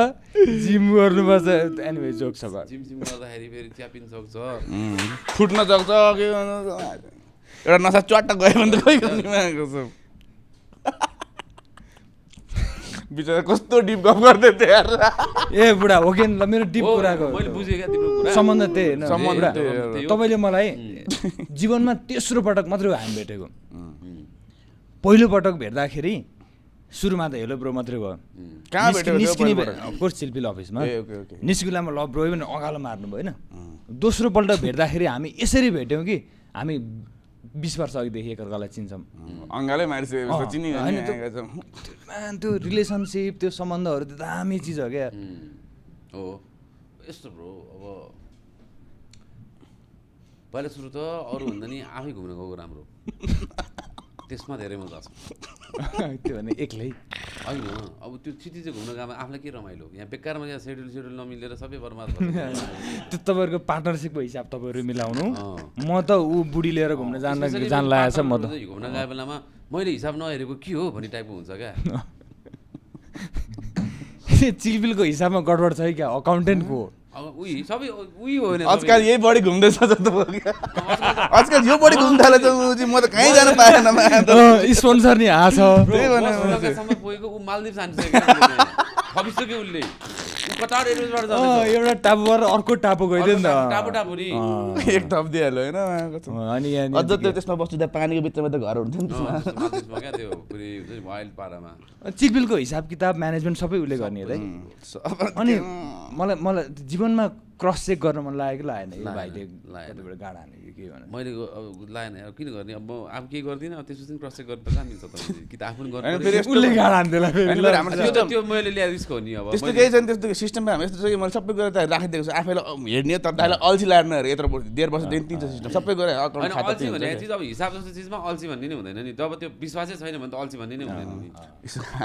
जिम गर्नुपर्छ एनिवे जोक छ जिम गर्दाखेरि फेरि च्यापिन सक्छ फुट्न सक्छ एउटा नसा च्वाट्ट गयो भने त खोइ गर्ने मागेको छ बिचरा कस्तो डिप गफ गर्दै थियो यार ए बुढा हो कि ल मेरो डिप कुराको मैले बुझेँ क्या तिम्रो कुरा सम्बन्ध त्यही हैन सम्बन्ध तपाईले मलाई जीवनमा तेस्रो पटक मात्रै हामी भेटेको पहिलो पटक भेट्दाखेरि सुरुमा त हेलो ब्रो मात्रै भयो कहाँ भेट्यो निस्किने अफकोर्स चिलपिल अफिसमा निस्किलामा ल ब्रो पनि अगालो मार्नु भयो होइन दोस्रोपल्ट भेट्दाखेरि हामी यसरी भेट्यौँ कि हामी 20 वर्ष अघिदेखि एकअर्कालाई चिन्छौँ अङ्गालै मारिसकेको चिनी त्यो रिलेसनसिप त्यो सम्बन्धहरू त्यो दामी चिज हो क्या हो यस्तो ब्रो अब पहिला सुरु त अरू भन्दा नि आफै घुम्न गएको राम्रो त्यसमा धेरै मजा छ त्यो भने एक्लै होइन अब त्यो चिठी चाहिँ घुम्न गएमा आफूलाई के रमाइलो यहाँ बेकारमा यहाँ सेड्युल नमिलेर सबै बर्बाद भयो त्यो तपाईँहरूको पार्टनरसिपको हिसाब तपाईँहरू मिलाउनु म त ऊ बुढी लिएर घुम्न जान लागेको छ म त घुम्न गए बेलामा मैले हिसाब नहेरेको के हो भन्ने टाइपको हुन्छ क्या चिलबिलको हिसाबमा गडबड छ क्या अकाउन्टेन्टको अब उही सबै उही हो नि आजकल यही बढी घुम्दैछ जस्तो भयो आजकल यो बढी घुम्न थाले त म त कहीँ जान पाएन स्पोन्सर नि आछ त्यही भने सम्म पुगेको ऊ मालदिप्स हानिसक्यो खपिसक्यो उसले कतार एरियाबाट जाँदैछ एउटा टापुबाट अर्को टापु गइदियो नि टापु टापु नि एक थप दिइहाल्यो होइन अनि अझ त्यो त्यसमा बस्दा पानीको बिचमा त घर हुन्छ नि मालदिप्समा क्या त्यो पुरै हुन्छ नि वाइल्ड पारामा चिलबिलको हिसाब किताब म्यानेजमेन्ट सबै उसले गर्ने है अनि मलाई जीवनमा क्रस चेक गर्न मन लागेको लागेन यो भाइले कतिबाट गाडा हाने के भने मैले अब लागेन अब किन गर्ने अब म अब केही गर्दिनँ अब त्यसपछि क्रस चेक गर्न त कहाँ मिल्छ तपाईँले कि त आफू पनि गर्नु उसले गाडा हान्थ्यो त्यो मैले ल्याएर रिस्क हो नि अब त्यस्तो केही छैन त्यस्तो सिस्टममा हामी यस्तो छ कि मैले सबै गरेर त राखिदिएको छु आफैलाई हेर्ने तपाईँलाई अल्छी लाग्नेहरू यत्रो 1.5 वर्षदेखि तिन्छ सिस्टम सबै गरेर होइन अल्छी भन्ने चिज अब हिसाब जस्तो चिजमा अल्छी भन्ने नै हुँदैन नि जब त्यो विश्वासै छैन भने त अल्छी भन्ने नै हुँदैन नि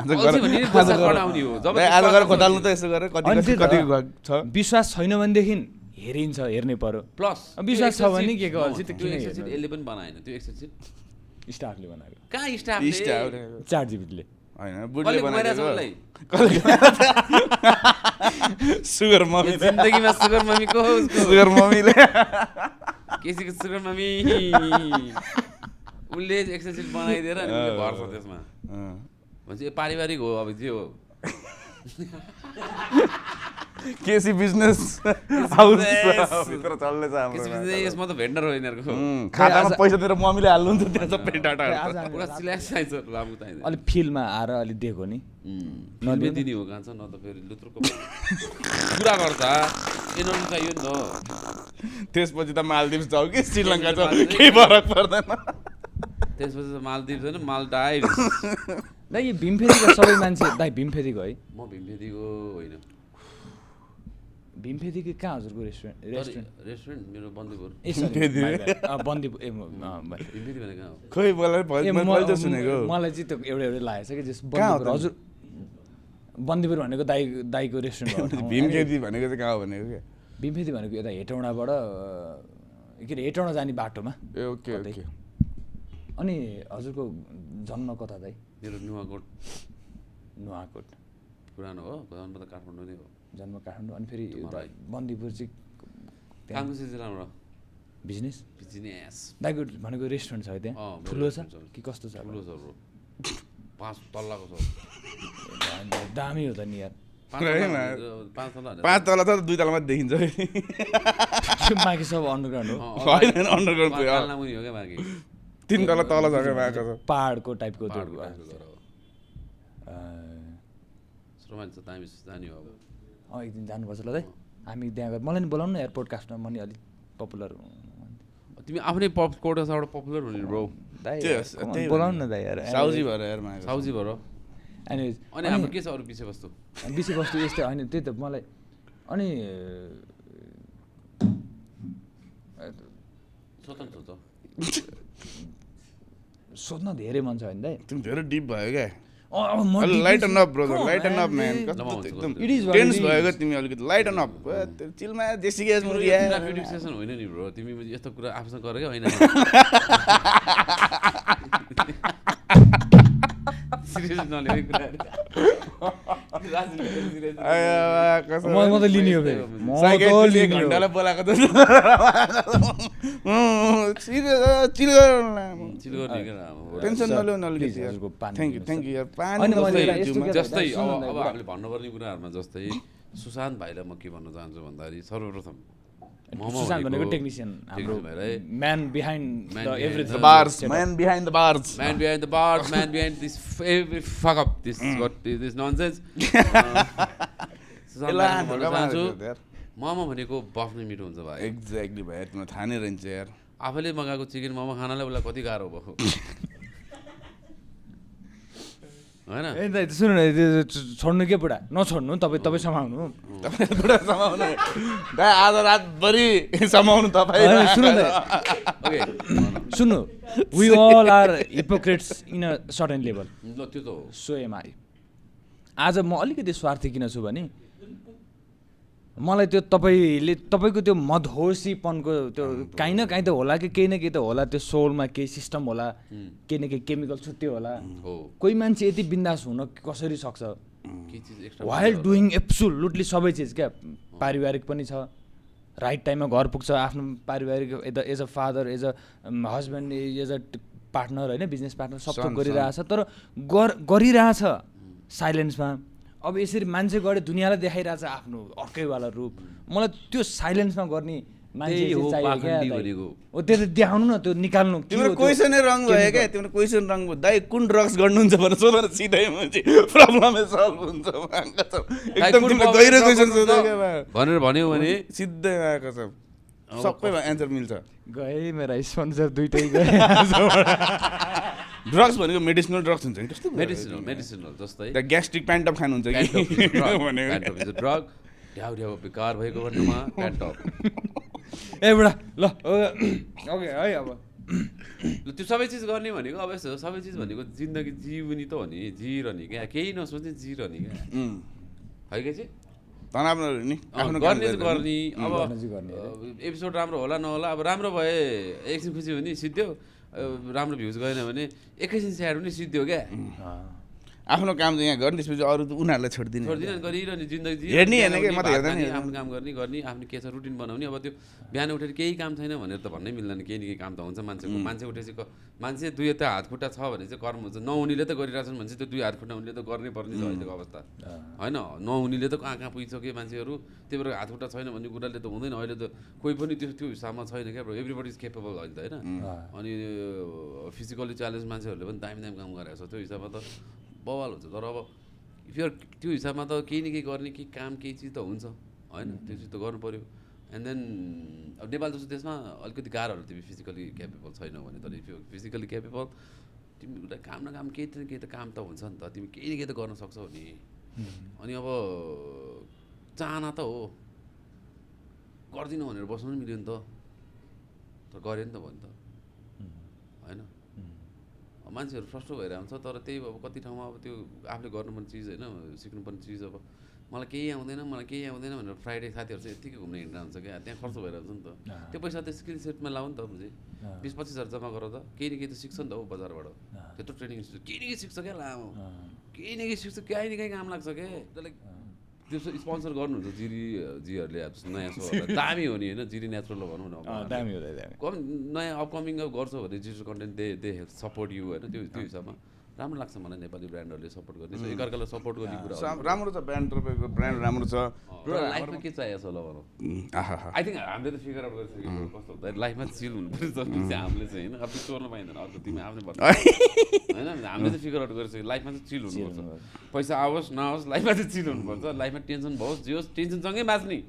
अल्छी भन्ने नै पैसा कमाउने हो जब आज गरेर खोताल्नु त यसो गरेर कति छ विश्वास छैन भनेदेखि हेरिन्छ हेर्नै पर्यो प्लस विश्वास छ भने के को अल्छी त्यो एक्सेल यसले पनि बनाएन त्यो एक्सेल स्टाफले बनाएको कहाँ स्टाफले चार्ट जिबीले हैन बुढले बनाएको सुगर मम्मी जिन्दगीमा सुगर मम्मी को उसको सुगर मम्मीले केसीको सुगर मम्मी उसले एक्सेल सिट बनाइदिएर अनि उसले भर्छ त्यसमा भन्छ यो पारिवारिक हो अब जे हो केसी बिजनेस हाउस भित्र चल्दैछ हाम्रो यसमा त भेन्डर हो यिनीहरूको खातामा पैसा दिएर मम्मीले हाल्नुहुन्छ त्यहाँ सबै डाटाहरू पुरा सिलेक्स चाहिन्छ राम्रो चाहिन्छ अलि फिल्डमा आएर अलि दिएको नि नदिने हो कान्छ न त फेरि लुत्रुको पुरा गर्छ एनर्जी चाहियो नि त त्यसपछि त मालदिप्स जाऊ कि श्रीलङ्का जाऊ केही फरक पर्दैन त्यसपछि त मालदिप्स होइन मालडाइभ दाइ यो भीमफेदीको सबै मान्छे दाइ भीमफेदीको है म भीमफेदीको होइन भीमफेदीको कहाँ हजुरको रेस्टुरेन्ट मेरो बन्दीपुर बन्दीपुर भीमफेदी भने कहाँ हो खोइ मैले सुनेको मलाई चाहिँ त्यो एउटा लागेको छ कि जस बन्दीपुर हजुर बन्दीपुर भनेको दाइको रेस्टुरेन्ट हो भीमफेदी भनेको चाहिँ कहाँ हो भनेको क्या भीमफेदी भनेको यता हेटौँडाबाट के अरे हेटौँडा जाने बाटोमा ए ओके ओके अनि हजुरको जन्म कता दाइ मेरो नुवाकोट पुरानो हो जन्म त काठमाडौँ नै हो जन्म काठमाडौँ अनि फेरि बन्दीपुर चाहिँ कामको सिलसिलामा बिजनेस दाइको भनेको रेस्टुरेन्ट छ त्यहाँ ठुलो छ कि कस्तो छ ठुलो छ ब्रो 5 तल्लाको छ दामी हो त नि यार 5 तला त 2 तलामा देखिन्छ बाँकी सब अन्डरग्राउन्ड हो होइन अन्डरग्राउन्ड हो क्या बाँकी 3 तला तल छ क्या बाँको छ पहाडको टाइपको त्यो रोमान्च दामी जाने हो अब एक दिन जानुपर्छ ल दाइ हामी त्यहाँ गएर मलाई नि बोलाउनु न एयरपोर्ट कास्टमा म नि अलिक पपुलर तिमी आफ्नै कोटाबाट पपुलर हुने ब्रो दाइ बोलाउनु न दाइ यार साउजी भएर यार साउजी भएर अनि हाम्रो के छ अरू विषयवस्तु यस्तै होइन त्यही त मलाई अनि सोध्न धेरै मन छ होइन दाइ तिमी धेरै डिप भयो क्या lighten up brother lighten up man एकदम टेन्स भएको तिमी अलिकति लाइटन अप चिलमा देशी ग्यास मुर्गी फिक्सेसन होइन नि ब्रो तिमी यस्तो कुरा आफूसँग गर क्या होइन सिरियस नलिने कुराहरु म त लिने हो फेरि म त लिने घण्टालाई बोलाएको त टेन्सन नलिउ नलिकति थ्याङ्क यू यार पानी जस्तै अब हामीले भन्नुपर्ने कुराहरुमा जस्तै सुशान्त भाइलाई म के भन्न चाहन्छु भन्दाखेरि सर्वप्रथम सुशान्त भनेको टेक्निसियन हाम्रो man behind the everything The bars, man behind the bars. Man behind the bars, man behind this fuck up, this nonsense. Momo भनेको बफ्ने मिठो हुन्छ भाइ एक्ज्याक्टली भाइ तिमीलाई थाहा नै रहन्छ यार आफैले मगाएको चिकन मोमो खानालाई उसलाई कति गाह्रो भयो होइन ए सुन्नु न छोड्नु के बुढा नछोड्नु तपाईँ समाउनु बुढा समाउनु दाइ आज रातभरि समाउनु तपाईँ सुन्नु we all are hypocrites in a certain level ल त्यो त हो सो एम आई आज म अलिकति स्वार्थी किन छु भने मलाई त्यो तपाईँको त्यो मदहोसीपनको त्यो काहीँ न काहीँ त होला कि केही न केही त होला त्यो सोलमा केही सिस्टम होला केही न केही केमिकल छुट्यो होला कोही मान्छे यति बिन्दास हुन कसरी सक्छ वाइल डुइङ एब्सोल्युटली सबै चिज क्या पारिवारिक पनि छ राइट टाइममा घर पुग्छ आफ्नो पारिवारिक as a father as a husband as a partner होइन बिजनेस पार्टनर सब थोक गरिरहेछ तर गरिरहेछ साइलेन्समा अब यसरी मान्छे गरे दुनियाँलाई देखाइरहेछ आफ्नो अर्कैवाला रूप मलाई त्यो साइलेन्समा गर्ने मान्छे चाहियो हो त्यो देखाउनु न त्यो निकाल्नु तिम्रो क्वेसनै रङ भयो क्या तिम्रो क्वेसन रङ भयो दाइ कुन ड्रग्स गर्नुहुन्छ भनेर सोध न सिधै मान्छे प्रब्लमै सल्भ हुन्छ एकदम तिम्रो गहिरो क्वेसन सोध भनेर भन्यो भने सिधै आएको छ सबैमा एन्सर मिल्छ गए मेरा स्पोन्सर दुइटै गए ड्रग्स भनेको मेडिसिनल ड्रग्स हुन्छ कि कस्तो मेडिसिनल जस्तै ग्यास्ट्रिक प्यान्टअप खानुहुन्छ कि भनेको ड्रग ढ्याउ बेकार भएको भन्नुमा प्यान्टअप ए बुढा ल ओके है अब त्यो सबै चिज गर्ने भनेको अब यस्तो सबै चिज भनेको जिन्दगी जीवनी त हो नि जिरहने क्या केही नसोच्ने जिरहने क्या है के चाहिँ तनाव नि आफ्नो गर्ने अब एपिसोड राम्रो होला नहोला अब राम्रो भए एकछिन खुसी हुने सिद्धो राम्रो भ्युज गएन भने एकैछिन स्याड पनि सिद्धो क्या आफ्नो काम चाहिँ यहाँ गर्ने त्यसपछि अरू उनीहरूलाई छोडिदिने गरिरहने जिन्दगी हेर्ने होइन क्या म त हेर्दैन आफ्नो काम गर्ने आफ्नो के छ रुटिन बनाउने अब त्यो बिहान उठेर केही काम छैन भनेर त भन्नै मिल्दैन केही न केही काम त हुन्छ मान्छेको मान्छे उठेपछि मान्छे दुई यता हात खुट्टा छ भने चाहिँ कर्म हुन्छ नहुनेले त गरिरहेछन् भने चाहिँ त्यो दुई हात खुट्टा हुनेले त गर्नै पर्ने छ अहिलेको अवस्था होइन नहुनेले त कहाँ पुगिसक्यो मान्छेहरू त्यही भएर हात खुट्टा छैन भन्ने कुराले त हुँदैन अहिले त कोही पनि त्यो हिसाबमा छैन क्या एभ्रिबडी इज केपेबल अहिले त होइन अनि फिजिकली च्यालेन्ज मान्छेहरूले पनि दामी काम गरेको छ त्यो हिसाबमा त बवाल हुन्छ तर अब फेरि त्यो हिसाबमा त केही न केही गर्ने केही काम केही चिज त हुन्छ होइन त्यो चिज त गर्नु पऱ्यो एन्ड देन अब नेपाल जस्तो देशमा अलिकति गाह्रोहरू तिमी फिजिकली क्यापेबल छैनौ भने तर इफ यु फिजिकली क्यापेबल तिमी एउटा काम न काम केही न केही त काम त हुन्छ नि त तिमी केही न केही त गर्न सक्छौ नि अनि अब चाहना त हो गर्दिनँ भनेर बस्नु पनि मिल्यो नि त तर गऱ्यो नि त भयो नि त होइन मान्छेहरू फ्रस्ट्रेट भएर आउँछ तर त्यही अब कति ठाउँमा अब त्यो आफूले गर्नुपर्ने चिज होइन सिक्नुपर्ने चिज अब मलाई केही आउँदैन भनेर फ्राइडे साथीहरू चाहिँ यत्तिकै घुम्न हिँडेर हुन्छ क्या त्यहाँ खर्च भएर हुन्छ नि त त्यो पैसा त स्किल सेटमा लाऊ नि त मुझे 20-25 हजार जम्मा गर त केही न केही त सिक्छ नि त हो बजारबाट त्यत्रो ट्रेनिङ इन्स्टिट्युट केही न केही सिक्छ क्या लामो केही न केही सिक्छ काहीँ न काहीँ काम लाग्छ क्या त्यसलाई त्यो स्पोन्सर गर्नुहुन्छ जिहरूले अब नयाँ सोहरूलाई दामी हो नि होइन जिरी नेचुरल भनौँ न कम नयाँ अपकमिङ गर्छौ भने digital content they help support you होइन त्यो हिसाबमा राम्रो लाग्छ मलाई नेपाली ब्रान्डहरूले सपोर्ट गर्ने एकअर्कालाई सपोर्ट गर्ने कुरा राम्रो छ ब्रान्ड तपाईँको ब्रान्ड राम्रो छ लाइफमा के चाहिएको छ होला भनौँ आई थिङ्क हामीले त फिगर आउट गरिसक्यो कस्तो हुन्छ लाइफमा चिल हुनुपर्छ हामीले चाहिँ होइन अब चोर्नु पाइँदैन अर्को तिमी आफ्नै भन्नु होइन हामीले त फिगर आउट गरिसक्यो लाइफमा चाहिँ चिल हुनुपर्छ पैसा आओस् नआओस् लाइफमा चाहिँ चिल हुनुपर्छ लाइफमा टेन्सन भओस् जे होस् टेन्सनसँगै बाँच्ने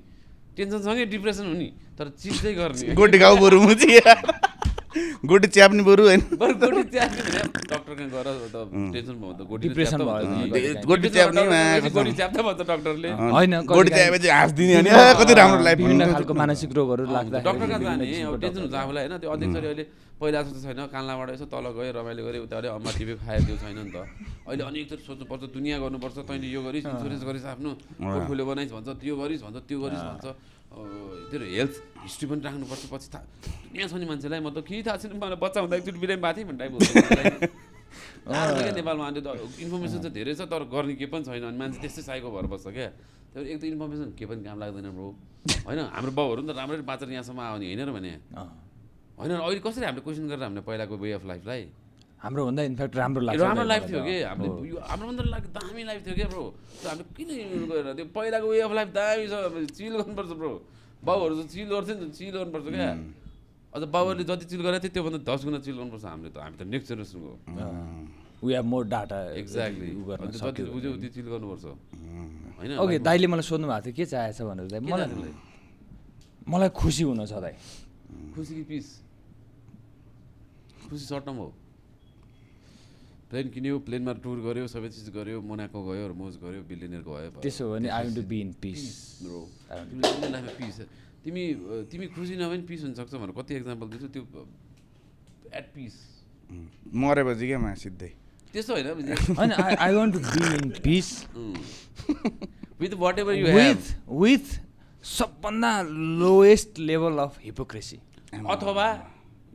टेन्सनसँगै डिप्रेसन हुने तर चिज चाहिँ गर्ने गोटी गाउँ बरु मुची गोटी च्याप्ने बरु होइन गोटी च्याप्ने डक्टर कहाँ गएर त टेन्सन भयो त गोटी डिप्रेसन गोटी च्याप्ने गोटी च्याप्दा भन्छ डक्टरले होइन गोटी च्यापेपछि हाँस्दिने अनि कति राम्रो लाइफ विभिन्न खालको मानसिक रोगहरू लाग्दा डक्टर कहाँ जाने अब टेन्सन हुन्छ आफूलाई होइन त्यो अध्यक्षले अहिले पहिला जस्तो छैन कान्लाबाट यसो तल गयो रमाइलो गऱ्यो उता अरे अम्मा टिभी खायो त्यो छैन नि त अहिले अनेकचोटि सोच्नुपर्छ दुनियाँ गर्नुपर्छ तैँले यो गरिस् इन्सुरेन्स गरिस् आफ्नो पोर्टफोलियो बनाइस् भन्छ त्यो गरिस् भन्छ त्यो गरिस् भन्छ त्यो हेल्थ हिस्ट्री पनि राख्नुपर्छ पछि दुनियाँ छ नि मान्छेलाई म त केही थाहा छैन मलाई बच्चा हुँदा एकचोटि बिरामी भएको थिएँ भन्ने टाइप हुन्छ नेपालमा अहिले त इन्फर्मेसन चाहिँ धेरै छ तर गर्ने केही पनि छैन अनि मान्छे त्यस्तै साइको भएर बस्छ क्या त्यो एक त इन्फर्मेसन केही पनि काम लाग्दैन ब्रो होइन हाम्रो बाउहरू नि त राम्ररी बाँचेर यहाँसम्म आउने होइन र भने होइन अहिले कसरी हामीले क्वेसन गरेर हामीले पहिलाको वे अफ लाइफलाई हाम्रो भन्दा इनफ्याक्ट राम्रो लाइफ थियो कि हामीले हाम्रोभन्दा दामी लाइफ थियो क्या ब्रो हामीले किन गएर त्यो पहिलाको वे अफ लाइफ दामी छ चिल गर्नुपर्छ ब्रो बाउहरू चाहिँ चिल गर्थ्यो नि त चिल गर्नुपर्छ क्या अझ बाउहरूले जति चिल गरेको थियो त्योभन्दा 10 गुणा चिल गर्नुपर्छ हामी त नेक्स्ट जेनेरेसनको we have more data exactly जति बुझ्यो उति चिल गर्नुपर्छ होइन ओके दाइले मलाई सोध्नु भएको थियो के चाहेछ भनेर दाइ मलाई खुसी हुन छ दाइ खुसी कि पिस खुसी सर्ट टर्म हो प्लेन किन्यो प्लेनमा टुर गऱ्यो सबै चिज गऱ्यो मोनाको गयो मोज गऱ्यो बिलियनियरको भयो त्यसो भने I want to be in peace bro तिमीले लाइफमा पिस तिमी खुसी नभए पनि पिस हुनसक्छ भनेर कति एक्जाम्पल दिन्छु त्यो एट पिस मरेपछि क्या मा सिधै त्यस्तो होइन होइन I want to be in peace with whatever you have with सबभन्दा लोएस्ट लेभल अफ हिपोक्रेसी अथवा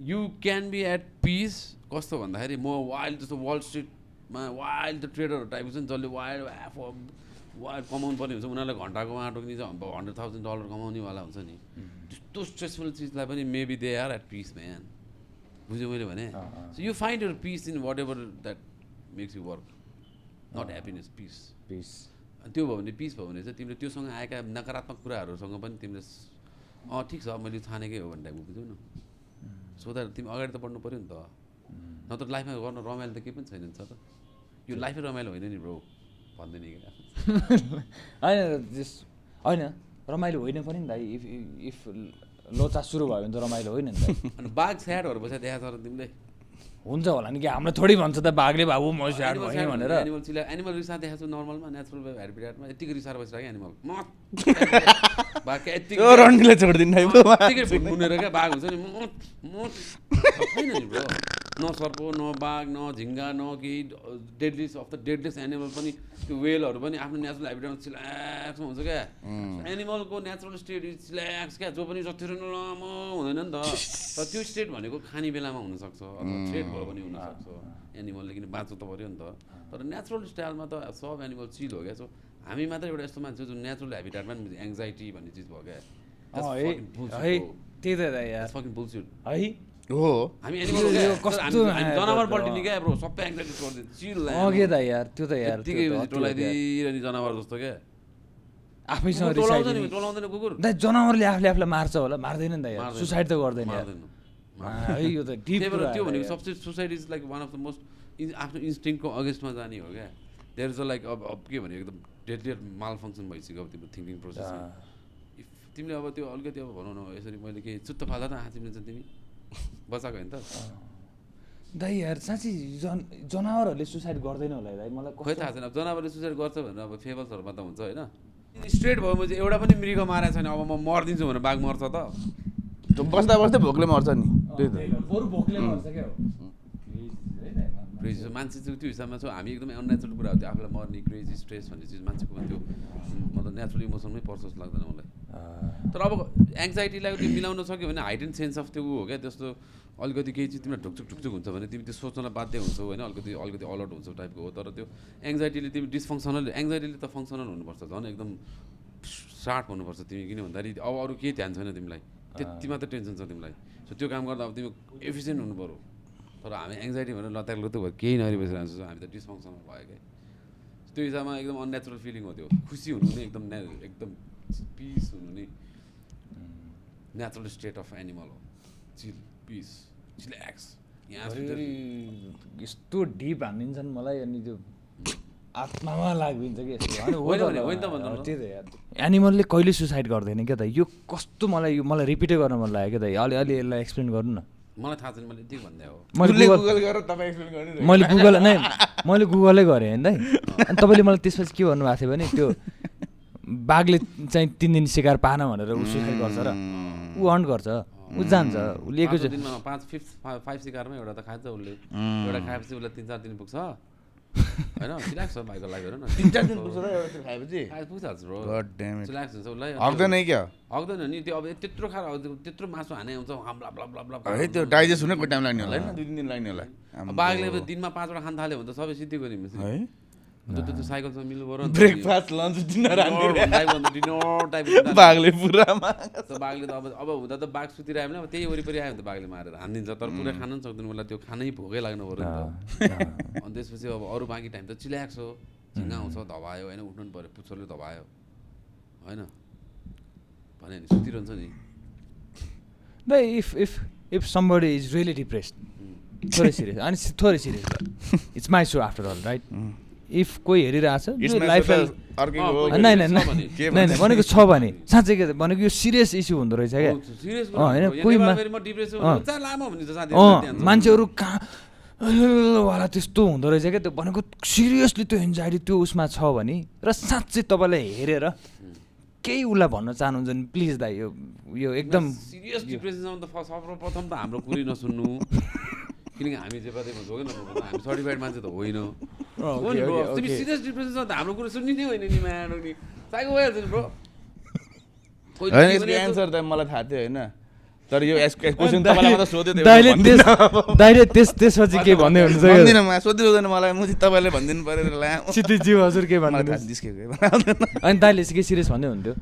you can be at peace कस्तो भन्दाखेरि म वाइल्ड जस्तो वाल स्ट्रिटमा वाइल्ड ट्रेडरहरू टाइपको छ नि जसले वाइल्ड कमाउनु पर्ने हुन्छ उनीहरूलाई घन्टाको आँटो किन्छ $100,000 कमाउनेवाला हुन्छ नि त्यस्तो स्ट्रेसफुल चिजलाई पनि maybe they are at peace man बुझ्यो मैले भने so you find your peace in whatever that makes you work not happiness peace peace त्यो भयो भने पिस भयो भने चाहिँ तिमीले त्योसँग आएका नकारात्मक कुराहरूसँग पनि तिमीले ठिक छ मैले छानेकै हो भने टाइपको बुझ्यौ न सो द्याट तिमी अगाडि त बढ्नु पऱ्यो नि त नत्र लाइफमा गर्न रमाइलो त केही पनि छैन नि छ त यो लाइफै रमाइलो होइन नि ब्रो भन्दैन क्या होइन रमाइलो होइन पनि नि दाइ इफ लोचा सुरु भयो भने त रमाइलो होइन नि अनि बाघ स्याडहरू बसेर देखाएको छ र तिमीले हुन्छ होला नि कि हाम्रो थोरै भन्छ त बाघले बाबु म स्याड भएँ भनेर एनिमल रिसा देखाएको छु नर्मलमा नेचुरल हेबिटेटमा यतिको रिसाएर बसिरहेको एनिमल बाघ यतिकै रन्डीले छोडिदिनु मुनेर क्या बाघ हुन्छ नि छैन नि ब्रो न सर्पो न बाघ न झिङ्गा न केही डेडलिस्ट अफ द डेडलिस्ट एनिमल पनि त्यो वेलहरू पनि आफ्नो नेचुरल हेबिटेटमा चिल्याक्समा हुन्छ क्या एनिमलको नेचुरल स्टेट इज चिल्याक्स क्या जो पनि जति लामो हुँदैन नि त तर त्यो स्टेट भनेको खाने बेलामा हुनसक्छ अथवा थ्रेट भयो पनि हुनसक्छ एनिमलले किन बाँच्नु त पऱ्यो नि त तर नेचुरल स्टाइलमा त सब एनिमल चिल हो क्या सो हामी मात्र एउटा यस्तो मान्छे जुन नेचुरल हेबिटेटमा एङ्जाइटी भन्ने चिज भयो क्या त्यही त यार फकिङ बुलशिट है हो हामी एनिमल जनावर पल्टिने क्या ब्रो सबै एङ्जाइटी गरिदिन्छ चिल अघि त यार त्यो त यार यत्तिकै टोलाइदिएर नि जनावर जस्तो क्या आफैसँग टोलाउँदैन कुकुर दाइ जनावरले आफूलाई मार्छ होला मार्दैन नि त यार सुसाइड त गर्दैन यार है यो त डिप त्यो भनेको सबसे suicide is like one of the most आफ्नो इन्स्टिङको अगेन्स्टमा जाने हो क्या देयर इज लाइक अब के भने एकदम डेडली माल फङ्सन भइसक्यो अब तिम्रो थिङ्किङ प्रोसेस इफ तिमीले अब त्यो अलिकति अब भनौँ न यसरी मैले केही चुत्त फाल्दा त हाँसी मिल्छ तिमी बचाएको होइन त दाइ यार साँच्ची जनावरहरूले सुसाइड गर्दैन होला दाइ मलाई खोइ थाहा छैन अब जनावरले सुसाइड गर्छ भनेर अब फेबल्सहरूमा त हुन्छ होइन स्ट्रेट भयो म चाहिँ एउटा पनि मृग मारेको छैन अब म मरिदिन्छु भने बाघ मर्छ त बस्दा बस्दै भोकले मर्छ नि क्रेजी मान्छे चाहिँ त्यो हिसाबमा छ हामी एकदमै अननेचुरल कुरा हो त्यो आफूलाई मर्ने क्रेजी स्ट्रेस भन्ने चिज मान्छेको त्यो मतलब नेचुरल इमोसनमै पर्छ जस्तो लाग्दैन मलाई तर अब एङ्जाइटीलाई त्यो मिलाउन सक्यो भने हाइट एन्ड सेन्स अफ त्यो हो क्या त्यस्तो अलिकति केही चिज तिमीलाई ढुकढुक हुन्छ भने तिमी त्यो सोच्नलाई बाध्य हुन्छौ होइन अलिकति अलर्ट हुन्छौ टाइपको हो तर त्यो एङ्जाइटीले तिमी डिसफङ्सनल एङ्जाइटीले त फङ्सनल हुनुपर्छ झन् एकदम सार्प हुनुपर्छ तिमी किन भन्दाखेरि अब अरू केही ध्यान छैन तिमीलाई त्यति मात्र टेन्सन छ तिमीलाई सो त्यो काम गर्दा अब तिमी एफिसियन्ट हुनु पऱ्यो तर हामी एङ्जाइटी भनेर लत्याक लुत्तु भयो केही नगरी बसिरहन्छ हामी त डिसफङ्सनल भयो क्या त्यो हिसाबमा एकदम अननेचुरल फिलिङ हो त्यो खुसी हुनु नि एकदम पिस हुनु नि नेचुरल स्टेट अफ एनिमल हो चिल पिस चिल्याक्स यस्तो डिप हानिदिन्छन् मलाई अनि त्यो आत्मामा लाग्दिन्छ कि एनिमलले कहिले सुसाइड गर्दैन क्या त यो कस्तो मलाई रिपिटै गर्न मन लाग्यो क्या त अलि यसलाई एक्सप्लेन गर्नु न मलाई थाहा छैन मैले यति भन्दै हो मैले गुगलै गरेँ होइन दाइ अनि तपाईँले मलाई त्यसपछि के भन्नुभएको थियो भने त्यो बाघले चाहिँ 3 दिन शिकार पाएन भनेर ऊ सुसाइड गर्छ र ऊ हन्ट गर्छ ऊ जान्छ उसले एक दिनमा 5 शिकारमा एउटा त खान्छ उसले एउटा खाएपछि उसलाई 3-4 दिन पुग्छ होइन चिलाक्स छ भाइको लागि हेर न 3-4 दिन पुग्छ र एउटा खाएपछि पुगिहाल्छ ब्रो चिलाक्स हुन्छ उसलाई हग्दैन क्या हग्दैन नि त्यो अब त्यत्रो त्यत्रो मासु हाने हुन्छ है त्यो डाइजेस्ट हुनै टाइम लाग्ने होला हैन 2-3 दिन लाग्ने होला बाघले दिनमा 5 वटा खान थाल्यो भने त सबै सिद्धि गरि मिल्छ है त्यो साइकलसँग मिल्नु पर्यो नि breakfast lunch dinner dinner type बाघले पुरामा बाघले त अब हुँदा त बाघ सुतिरहेको भने अब त्यही वरिपरि आयो भने त बाघले मारेर हानिदिन्छ तर पुरै खान पनि सक्दैन मलाई त्यो खानै भोकै लाग्नु पऱ्यो नि त अनि त्यसपछि अब अरू बाँकी टाइम त चिल्याक्स हो झिङ्गा आउँछ धबायो होइन उठ्नु पनि पऱ्यो पुच्छरले धबायो होइन भने नि सुतिरहन्छ नि the if somebody is really depressed थोरै सिरियस अनि थोरै serious it's my so after all right if कोही हेरिरहेछ लाइफलाई भनेको छ भने साँच्चै के भनेको यो सिरियस इस्यु हुँदो रहेछ क्या होइन कोही मान्छेहरू कहाँ वाला त्यस्तो हुँदो रहेछ क्या त्यो भनेको सिरियसली त्यो एन्जाइटी त्यो उसमा छ भने र साँच्चै तपाईँलाई हेरेर केही उसलाई भन्न चाहनुहुन्छ भने प्लिज दाइ यो एकदम सिरियस डिप्रेसनमा त सर्वप्रथम त हाम्रो कुरै नसुन्नु किनकि हामी जे बारेमा जोगेन हामी सर्टिफाइड मान्छे त होइन तिमी सिरियस डिप्रेसनमा त हाम्रो कुरो सुन्ने नै होइन नि म्यान नि चाहिएको भइहाल्छ नि ब्रो एन्सर त मलाई थाहा थियो होइन तर यो क्वेसन तपाईँलाई मात्र सोध्यो दाइले त्यसपछि के भन्दै हुन्छ भन्दिनँ सोधिँदैन मलाई म तपाईँले भनिदिनु पऱ्यो ला क्षितिज्यू हजुर के भन्नु जिस्केको अनि दाइले के सिरियस भन्दै हुन्थ्यो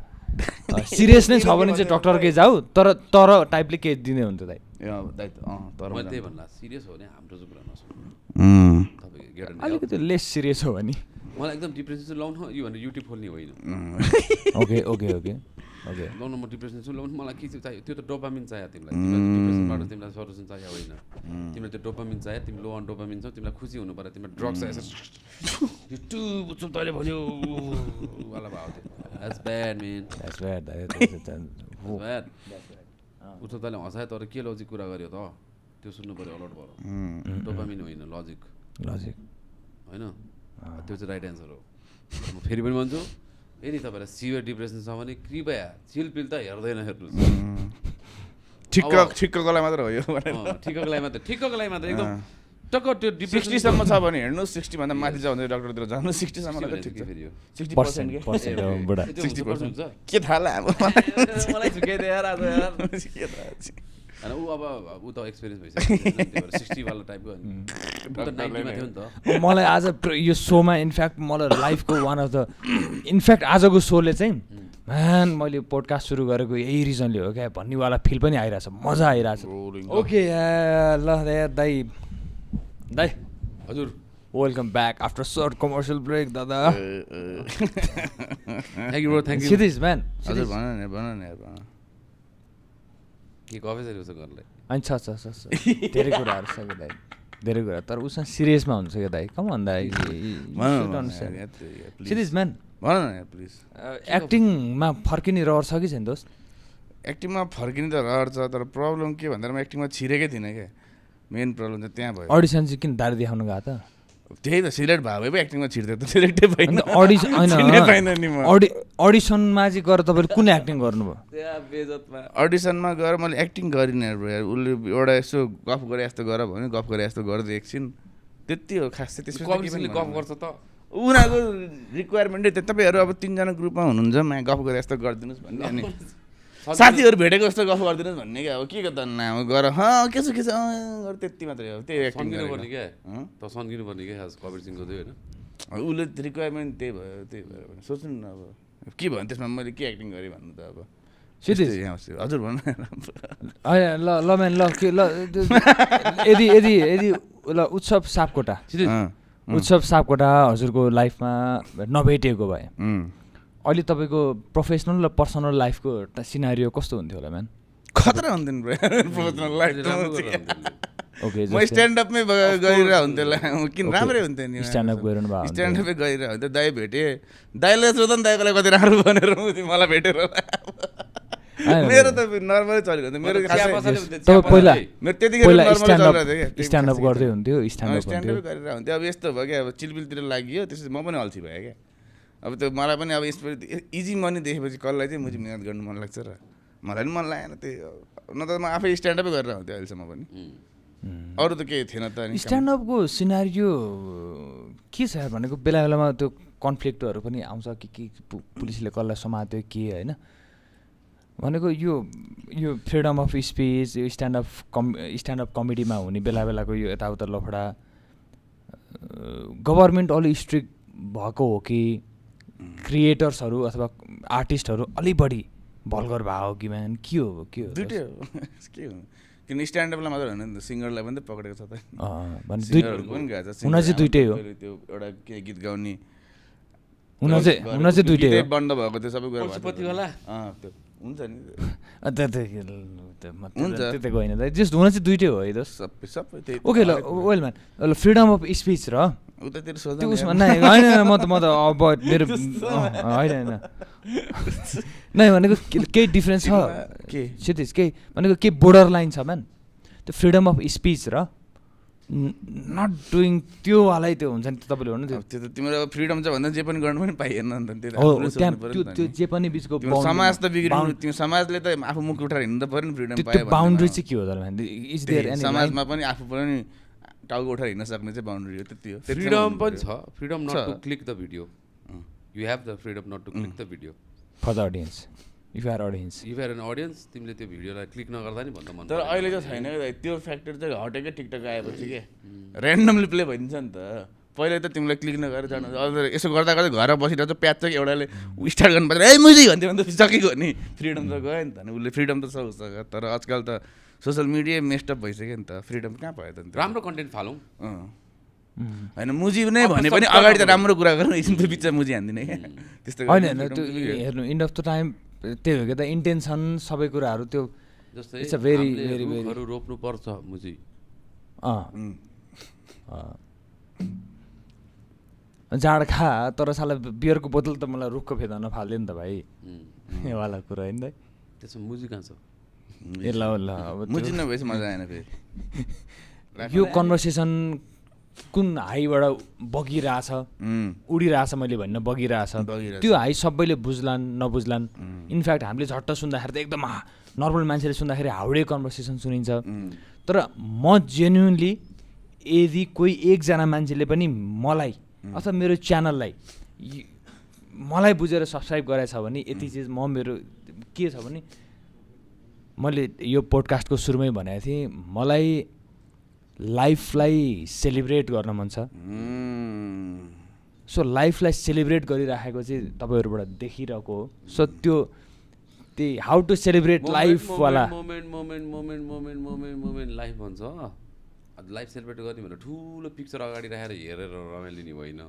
सिरियस नै छ भने चाहिँ डक्टरकै जाऊ तर टाइपले के दिने हुन्छ दाइ मैले त्यही भन्ला सिरियस हो भने हाम्रो चाहिँ कुरा नसुन्नु तपाईँको अलिकति लेस सिरियस हो भने मलाई एकदम डिप्रेसन चाहिँ लाउनु यो भनेर युट्युब खोल्ने होइन ओके ओके ओके ओके लाउनु म डिप्रेसन छु लाउनु मलाई के चाहियो त्यो त डोपामिन चाहियो तिमीलाई डिप्रेसनबाट तिमीलाई सल्युसन चाहियो होइन तिमीलाई त्यो डोपामिन चाहियो तिमी लो अन डोपामिन छौ तिमीलाई खुसी हुनु पर्यो तिमीलाई ड्रग्स चाहियो युट्युब तैँले भन्यो वाला भाव थियो that's bad main that's bad bad उच्च तैँले हँसायो तर के लजिक कुरा गर्यो त त्यो सुन्नु पऱ्यो अलर्ट भएर डोपामिन होइन लजिक होइन त्यो चाहिँ राइट एन्सर हो म फेरि पनि भन्छु यदि तपाईँलाई सिभियर डिप्रेसन छ भने कृपया चिल पिल त हेर्दैन हेर्नुहोस् ठिक्कको लागि मात्र हो यो ठिक्कको लागि मात्र एकदम टक्क त्यो 60 सम्म छ भने हेर्नुहोस् 60 भन्दा माथि छ भने डक्टरतिर जानु 60 सम्म त ठिक छ फेरि यो 60% के 60% हुन्छ के थाहा ला मलाई झुकाइदियो यार आज यार के थाहा छ अनि ऊ त एक्सपिरियन्स भइसक्यो 60 वाला टाइपको मलाई आज यो सोमा इनफ्याक्ट मलाई लाइफको वान अफ द इनफ्याक्ट आजको सोले चाहिँ म्यान मैले पोडकास्ट सुरु गरेको यही रिजनले हो क्या भन्नेवाला फिल पनि आइरहेछ मजा आइरहेछ ओके ल दाइ हजुर welcome back after short commercial break दादा थ्याङ्क यू सिरियस म्यान हजुर भन न के कफेसरी छ गर्नलाई अनि छ धेरै कुराहरू छ कि दाइ धेरै कुरा तर उसमा सिरियसमा हुन्छ क्या दाइ कम भन्दा सिरियस म्यान भन न प्लिज एक्टिङमा फर्किने रहर छ कि छैन दोस्त एक्टिङमा फर्किने त रहर छ तर प्रब्लम के भन्दा म एक्टिङमा छिरेकै थिइनँ क्या मेन प्रब्लम चाहिँ त्यहाँ भयो अडिसन चाहिँ किन दारी देखाउनु गएको त त्यही त सिलेक्ट भयो पो एक्टिङमा छिर्दै त सिलेक्टै भएन अडिसनमा चाहिँ गएर तपाईँले कुन एक्टिङ गर्नुभयो अडिसनमा गएर मैले एक्टिङ गरिनँ उसले एउटा यसो गफ गरे जस्तो गर भन्यो गफ गरे जस्तो गर्दै एकछिन त्यति हो खास चाहिँ त्यसपछि गफ गर्छ त उनीहरूको रिक्वायरमेन्टै त्यो तपाईँहरू अब 3 जना ग्रुपमा हुनुहुन्छ म गफ गरे जस्तो गरिदिनुहोस् भन्ने अनि साथीहरू भेटेको जस्तो गफ गरिदिनुहोस् भन्ने क्या अब के गर्दा नाम गर के छ त्यति मात्रै हो त्यही एक्टिङ गर्नुपर्ने क्या त सन्किनुपर्ने क्या कपिल सिंहको चाहिँ होइन उसले रिक्वायरमेन्ट त्यही भएर सोच्नु न अब के भयो त्यसमा मैले के एक्टिङ गरेँ भन्नु त अब हजुर भन्नु ल म्यान ल के ल यदि ल उत्सव सापकोटा हजुरको लाइफमा नभेटिएको भए अहिले तपाईँको प्रोफेसनल र पर्सनल लाइफको सिनारियो कस्तो हुन्थ्यो होला म्यान खतरा हुन्थ्यो नि प्रोफेसनल लाइफ ओके म स्ट्यान्डअपमै गरिरह हुन्थ्यो किन राम्रै हुन्थ्यो नि स्ट्यान्डअप गरिरहनु भयो स्ट्यान्डअपै गरिरह हुन्थ्यो दाइ भेटेँ दाइले सोध नि दाइको लागि कति राम्रो भनेर मलाई भेटेर मेरो त नर्मलै चलेको हुन्थ्यो मेरो पहिला त्यतिखेर स्ट्यान्डअप गर्दै हुन्थ्यो स्ट्यान्डअप गरेर हुन्थ्यो अब यस्तो भयो क्या अब चिलबिलतिर लाग्यो त्यसपछि म पनि अल्छी भएँ क्या अब त्यो मलाई पनि अब यसपालि इजी मनी देखेपछि कसलाई चाहिँ मुझे मिहिनेत गर्नु मन लाग्छ र मलाई पनि मन लागेन त्यही न त म आफै स्ट्यान्डअपै गरेर हुन्थ्यो अहिलेसम्म पनि अरू त केही थिएन त स्ट्यान्डअपको सिनारियो के छ भनेको बेला बेलामा त्यो कन्फ्लिक्टहरू पनि आउँछ कि पुलिसले कसलाई समात्यो के होइन भनेको यो फ्रिडम अफ स्पिच यो स्ट्यान्डअप कमेडीमा हुने बेला बेलाको यो यताउता लफडा गभर्मेन्ट अलि स्ट्रिक्ट भएको हो कि क्रिएटर्सहरू अथवा आर्टिस्टहरू अलि बढी भल्गर भएको हो कि म्यान के हो दुइटै हो के हो किन स्ट्यान्डअपलाई मात्र होइन नि त सिङ्गरलाई पनि त पक्रेको छ त हुन चाहिँ दुइटै हो त्यो एउटा के गीत गाउने हुन चाहिँ दुइटै हो बन्द भएको त्यो सबै कुरा हुन्छ नि त्यो त गएन दाइ जस्ट हुन चाहिँ दुइटै हो है त सबै सबै त्यही ओके ल वेल म्यान ल फ्रिडम अफ स्पिच र उतातिर सोध्नु त्यो उसमा नै होइन म त अब मेरो होइन नै भनेको केही डिफ्रेन्स छ के क्षितिज केही भनेको केही बोर्डर लाइन छ म्यान त्यो फ्रिडम अफ स्पिच र नट डुइङ त्योवालै त्यो हुन्छ नि तपाईँले भन्नु त्यो त्यो त तिम्रो अब फ्रिडम छ भन्दा जे पनि गर्नु पनि पाइएन नि त हो त्यहाँ त्यो जे पनि बिचको समाज त बिग्रिनु तिम्रो समाजले त आफू मुख उठाएर हिँड्नु त पर्यो नि फ्रिडम त्यो बााउन्ड्री चाहिँ के हो तर इज देयर एनी समाजमा पनि आफू पनि टाउको उठाएर हिँड्न सक्ने चाहिँ बााउन्ड्री हो त्यति हो फ्रिडम पनि छ freedom not to click the video you have the freedom not to click the video for the audience if you are an audience तिमीले त्यो भिडियोलाई क्लिक नगर्दा नि भन्दा मन तर अहिले चाहिँ छैन त्यो फ्याक्टर चाहिँ हटेकै टिकटक आएपछि के ऱ्यान्डमली प्ले भइदिन्छ नि त पहिला त तिमीलाई क्लिक नगरेर जानु अझ यसो गर्दा गर्दा घर बसिरहेको प्याच चाहिँ एउटाले स्टार्ट गर्नुपर्छ ए म्युजिक भन्थ्यो भने त सकेको नि फ्रिडम त गयो नि त उसले फ्रिडम त छ उसको तर आजकल त सोसियल मिडिया मेस्टअप भइसक्यो नि त फ्रिडम कहाँ भयो त राम्रो कन्टेन्ट फालौँ होइन मुजी नै भने पनि अगाडि त राम्रो कुरा गर्नु एकछिन बिचमा मुजी हान्दिनँ क्या त्यस्तो होइन होइन त्यो हेर्नु इन्ड अफ द टाइम त्यही हो क्या त इन्टेन्सन सबै कुराहरू त्यो जस्तै it's a very very very रोप्नु पर्छ मुजी जाँड खा तर साला बियरको बोतल त मलाई रुखको फेदमा फाल्यो नि त भाइ वाला कुरा होइन त त्यसमा मुजी कहाँ छ ए ल ल अब मुजी नभएपछि मजा आएन फेरि यो कन्भर्सेसन कुन हाईबाट बगिरहेछ उडिरहेछ मैले भन्न बगिरहेछ त्यो हाई सबैले बुझ्लान् नबुझ्लान् इनफ्याक्ट हामीले झट्ट सुन्दाखेरि त एकदम नर्मल मान्छेले सुन्दाखेरि हाउडे कन्भर्सेसन सुनिन्छ तर म जेन्युनली यदि कोही एकजना मान्छेले पनि मलाई अथवा मेरो च्यानललाई मलाई बुझेर सब्सक्राइब गराएछ भने यति चिज म मेरो के छ भने मैले यो पोडकास्टको सुरुमै भनेको थिएँ मलाई लाइफलाई सेलिब्रेट गर्न मन छ सो लाइफलाई सेलिब्रेट गरिराखेको चाहिँ तपाईँहरूबाट देखिरहेको हो सो त्यो त्यही हाउ टु सेलिब्रेट लाइफवाला मोमेन्ट लाइफ भन्छ लाइफ सेलिब्रेट गर्ने भनेर ठुलो पिक्चर अगाडि राखेर हेरेर रमाइलो नि होइन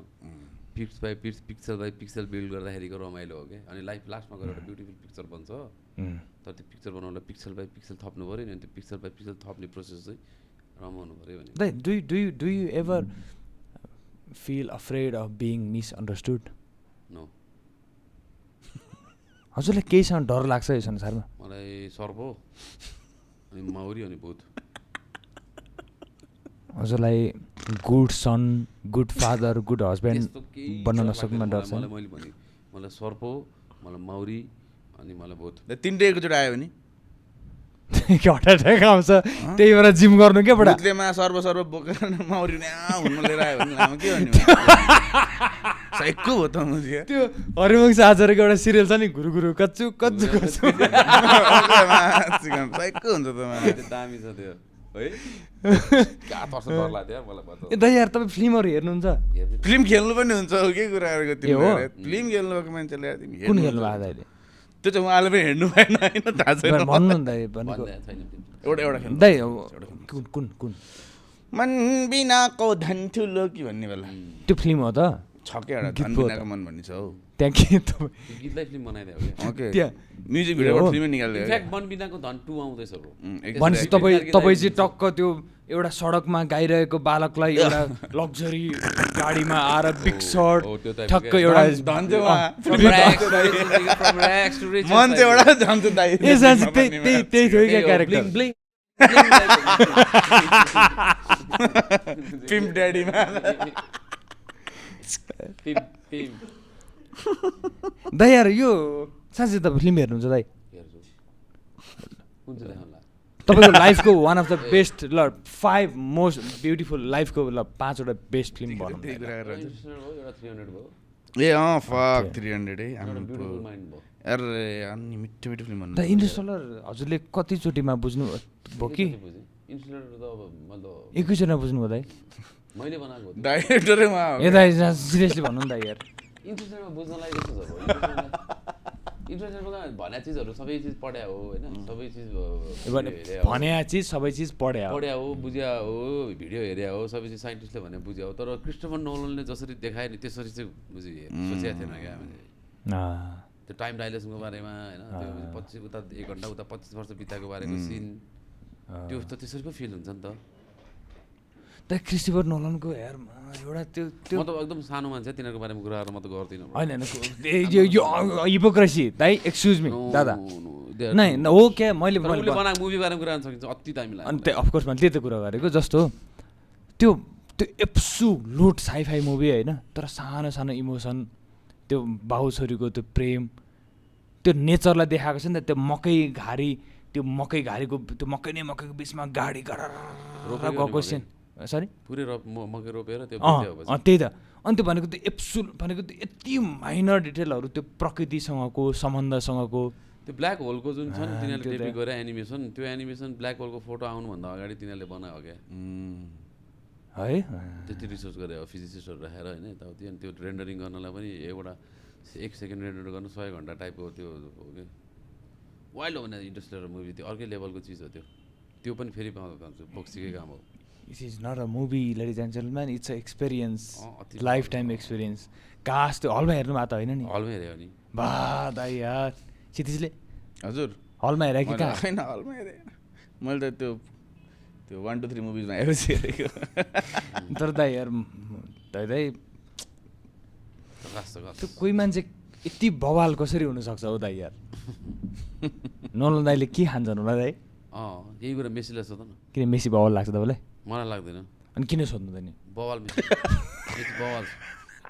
पिक्चर बाई पिक्चर बिल्ड गर्दाखेरिको रमाइलो हो क्या अनि लाइफ लास्टमा गएर एउटा ब्युटिफुल पिक्चर बन्छ तर त्यो पिक्चर बनाउनलाई पिक्सल बाई पिक्सल थप्नु पऱ्यो नि अनि त्यो पिक्सल बाई पिक्सल थप्ने प्रोसेस चाहिँ रमाउनु पऱ्यो भने do you ever feel afraid of being misunderstood no हजुरलाई केहीसँग डर लाग्छ यो संसारमा मलाई सर्प हो अनि माउरी अनि भूत हजुरलाई good son good father good husband बन्न नसक्नुमा डर छ मैले भने मलाई सर्प हो मलाई माउरी अनि मलाई भूत तिनटै एकचोटि आयो भने हट एट्याक आउँछ त्यही भएर जिम गर्नु क्या बडा भूतलेमा सर्व बोकेर माउरी हुनु लिएर आयो भने लामो के भन्ने साइको हो त मुझे त्यो हरिवंश आचार्यको एउटा सिरियल छ नि गुरु गुरु कच्चु कच्चु कच्चु साइको हुन्छ त दामी छ त्यो है ए दाइ यार तपाईँ फिल्महरू हेर्नुहुन्छ फिल्म खेल्नु पनि हुन्छ हो के कुराहरूको त्यो फिल्म खेल्नु भएको मान्छेले कुन खेल्नु भएको दाइले त्यो चाहिँ उहाँले पनि हेर्नु भएन होइन थाहा छैन भन्नु नि दाइ भनेको एउटा दाइ कुन कुन कुन मन बिनाको धन ठुलो कि भन्ने बेला त्यो फिल्म हो त छ के एउटा धन बिनाको मन भन्ने छ हौ त्यहाँ के तपाईँ गीतलाई फिल्म बनाइदियो ओके त्यहाँ म्युजिक भिडियोबाट फिल्मै निकाल्यो इनफ्याक्ट मन बिनाको धन 2 आउँदैछ भनेपछि तपाईँ चाहिँ टक्क त्यो एउटा सडकमा गाइरहेको बालकलाई एउटा लग्जरी गाडीमा आएर बिग सर्ट ठक्क एउटा मन चाहिँ एउटा जान्छ दाइ त्यही थियो क्या क्यारेक्टर पिम्प ड्याडीमा दाइ यार यो साँच्चै तपाईँ फिल्म हेर्नुहुन्छ दाइ तपाईँको लाइफको वान अफ द बेस्ट ल 5 मोस्ट ब्युटिफुल लाइफको ल 5 वटा बेस्ट फिल्म भनौँ ए फक 300 है अरे अनि मिठो मिठो फिल्म द इन्टरस्टेलर हजुरले कतिचोटिमा बुझ्नु भयो कि एकैचोटिमा बुझ्नु हो दाइ मैले बनाएको डाइरेक्टरै उहाँ ए दाइ सिरियसली भन्नु नि दाइ यार इन्टरस्टेलरमा बुझ्नलाई यस्तो छ इन्टरस्टेलरमा भन्या चिजहरू सबै चिज पढ्या हो होइन सबै चिज भन्या चिज सबै चिज पढ्या हो बुझ्या हो भिडियो हेर्या हो सबै चिज साइन्टिस्टले भने बुझ्या हो तर क्रिस्टोफर नोलनले जसरी देखायो नि त्यसरी चाहिँ सोचेको थिएन क्या हामीले त्यो टाइम डाइलेसनको बारेमा होइन त्यो 25 उता 1 घन्टा उता 25 वर्ष बिताएको बारेको सिन त्यो त त्यसरी पो फिल हुन्छ नि त क्रिस्टोफर नोलनको हेरमा एउटा त्यो म त एकदम सानो मान्छे तिनीहरूको बारेमा कुराहरू म त गर्दिनँ होइन यो हिपोक्रेसी दाइ एक्सक्युज मी दादा नै हो क्या मैले बनाएको मुभी बारेमा कुरा गर्न सकिन्छ अति दामी लाग्छ अनि त्यही अफकोर्स मैले त्यही त कुरा गरेको जस्तो त्यो एब्सोल्युट साइफाई मुभी होइन तर सानो सानो इमोसन त्यो बाउ छोरीको त्यो प्रेम त्यो नेचरलाई देखाएको छ नि त त्यो मकै घारीको त्यो मकैको बिचमा गाडी गएको सेन सरी पुरै मकै रोपेर त्यो त्यही त अनि त्यो भनेको त्यो यति माइनर डिटेलहरू त्यो प्रकृतिसँगको सम्बन्धसँगको त्यो ब्ल्याक होलको जुन छ नि तिनीहरूले डेब्यु गरे त्यो एनिमेसन ब्ल्याक होलको फोटो आउनुभन्दा अगाडि तिनीहरूले बनायो क्या है त्यति रिसर्च गरे अब फिजिसिस्टहरू राखेर होइन यताउति अनि त्यो रेन्डरिङ गर्नलाई पनि एउटा 1 सेकेन्ड रेन्डर गर्न 100 घन्टा टाइपको त्यो हो कि वाइल्ड हो भने इन्डस्ट्रियल मुभी त्यो अर्कै लेभलको चिज हो त्यो पनि फेरि पाउँदा चाहन्छु बोक्सीकै काम हो it is not a movie ladies and gentleman it's a experience life time experience काश त्यो हलमा हेर्नु भएको त होइन नि हलमा हेऱ्यो नि बा दाइ यार क्षितिजले हजुर हलमा हेरे कि कहाँ होइन हलमा हेरेँ मैले त त्यो 1 2 3 मुभिजमा हेरेको तर दाइ यार दाइ त्यो कोही मान्छे यति बवाल कसरी हुनसक्छ हौ दाइ यार नोलन दाइले के खान्छन् होला दाइ यही कुरा मेसीलाई सोध न किन मेसी बवाल लाग्छ तपाईँलाई मलाई लाग्दैन अनि किन सोध्नु त नि बवाल मेसी बवाल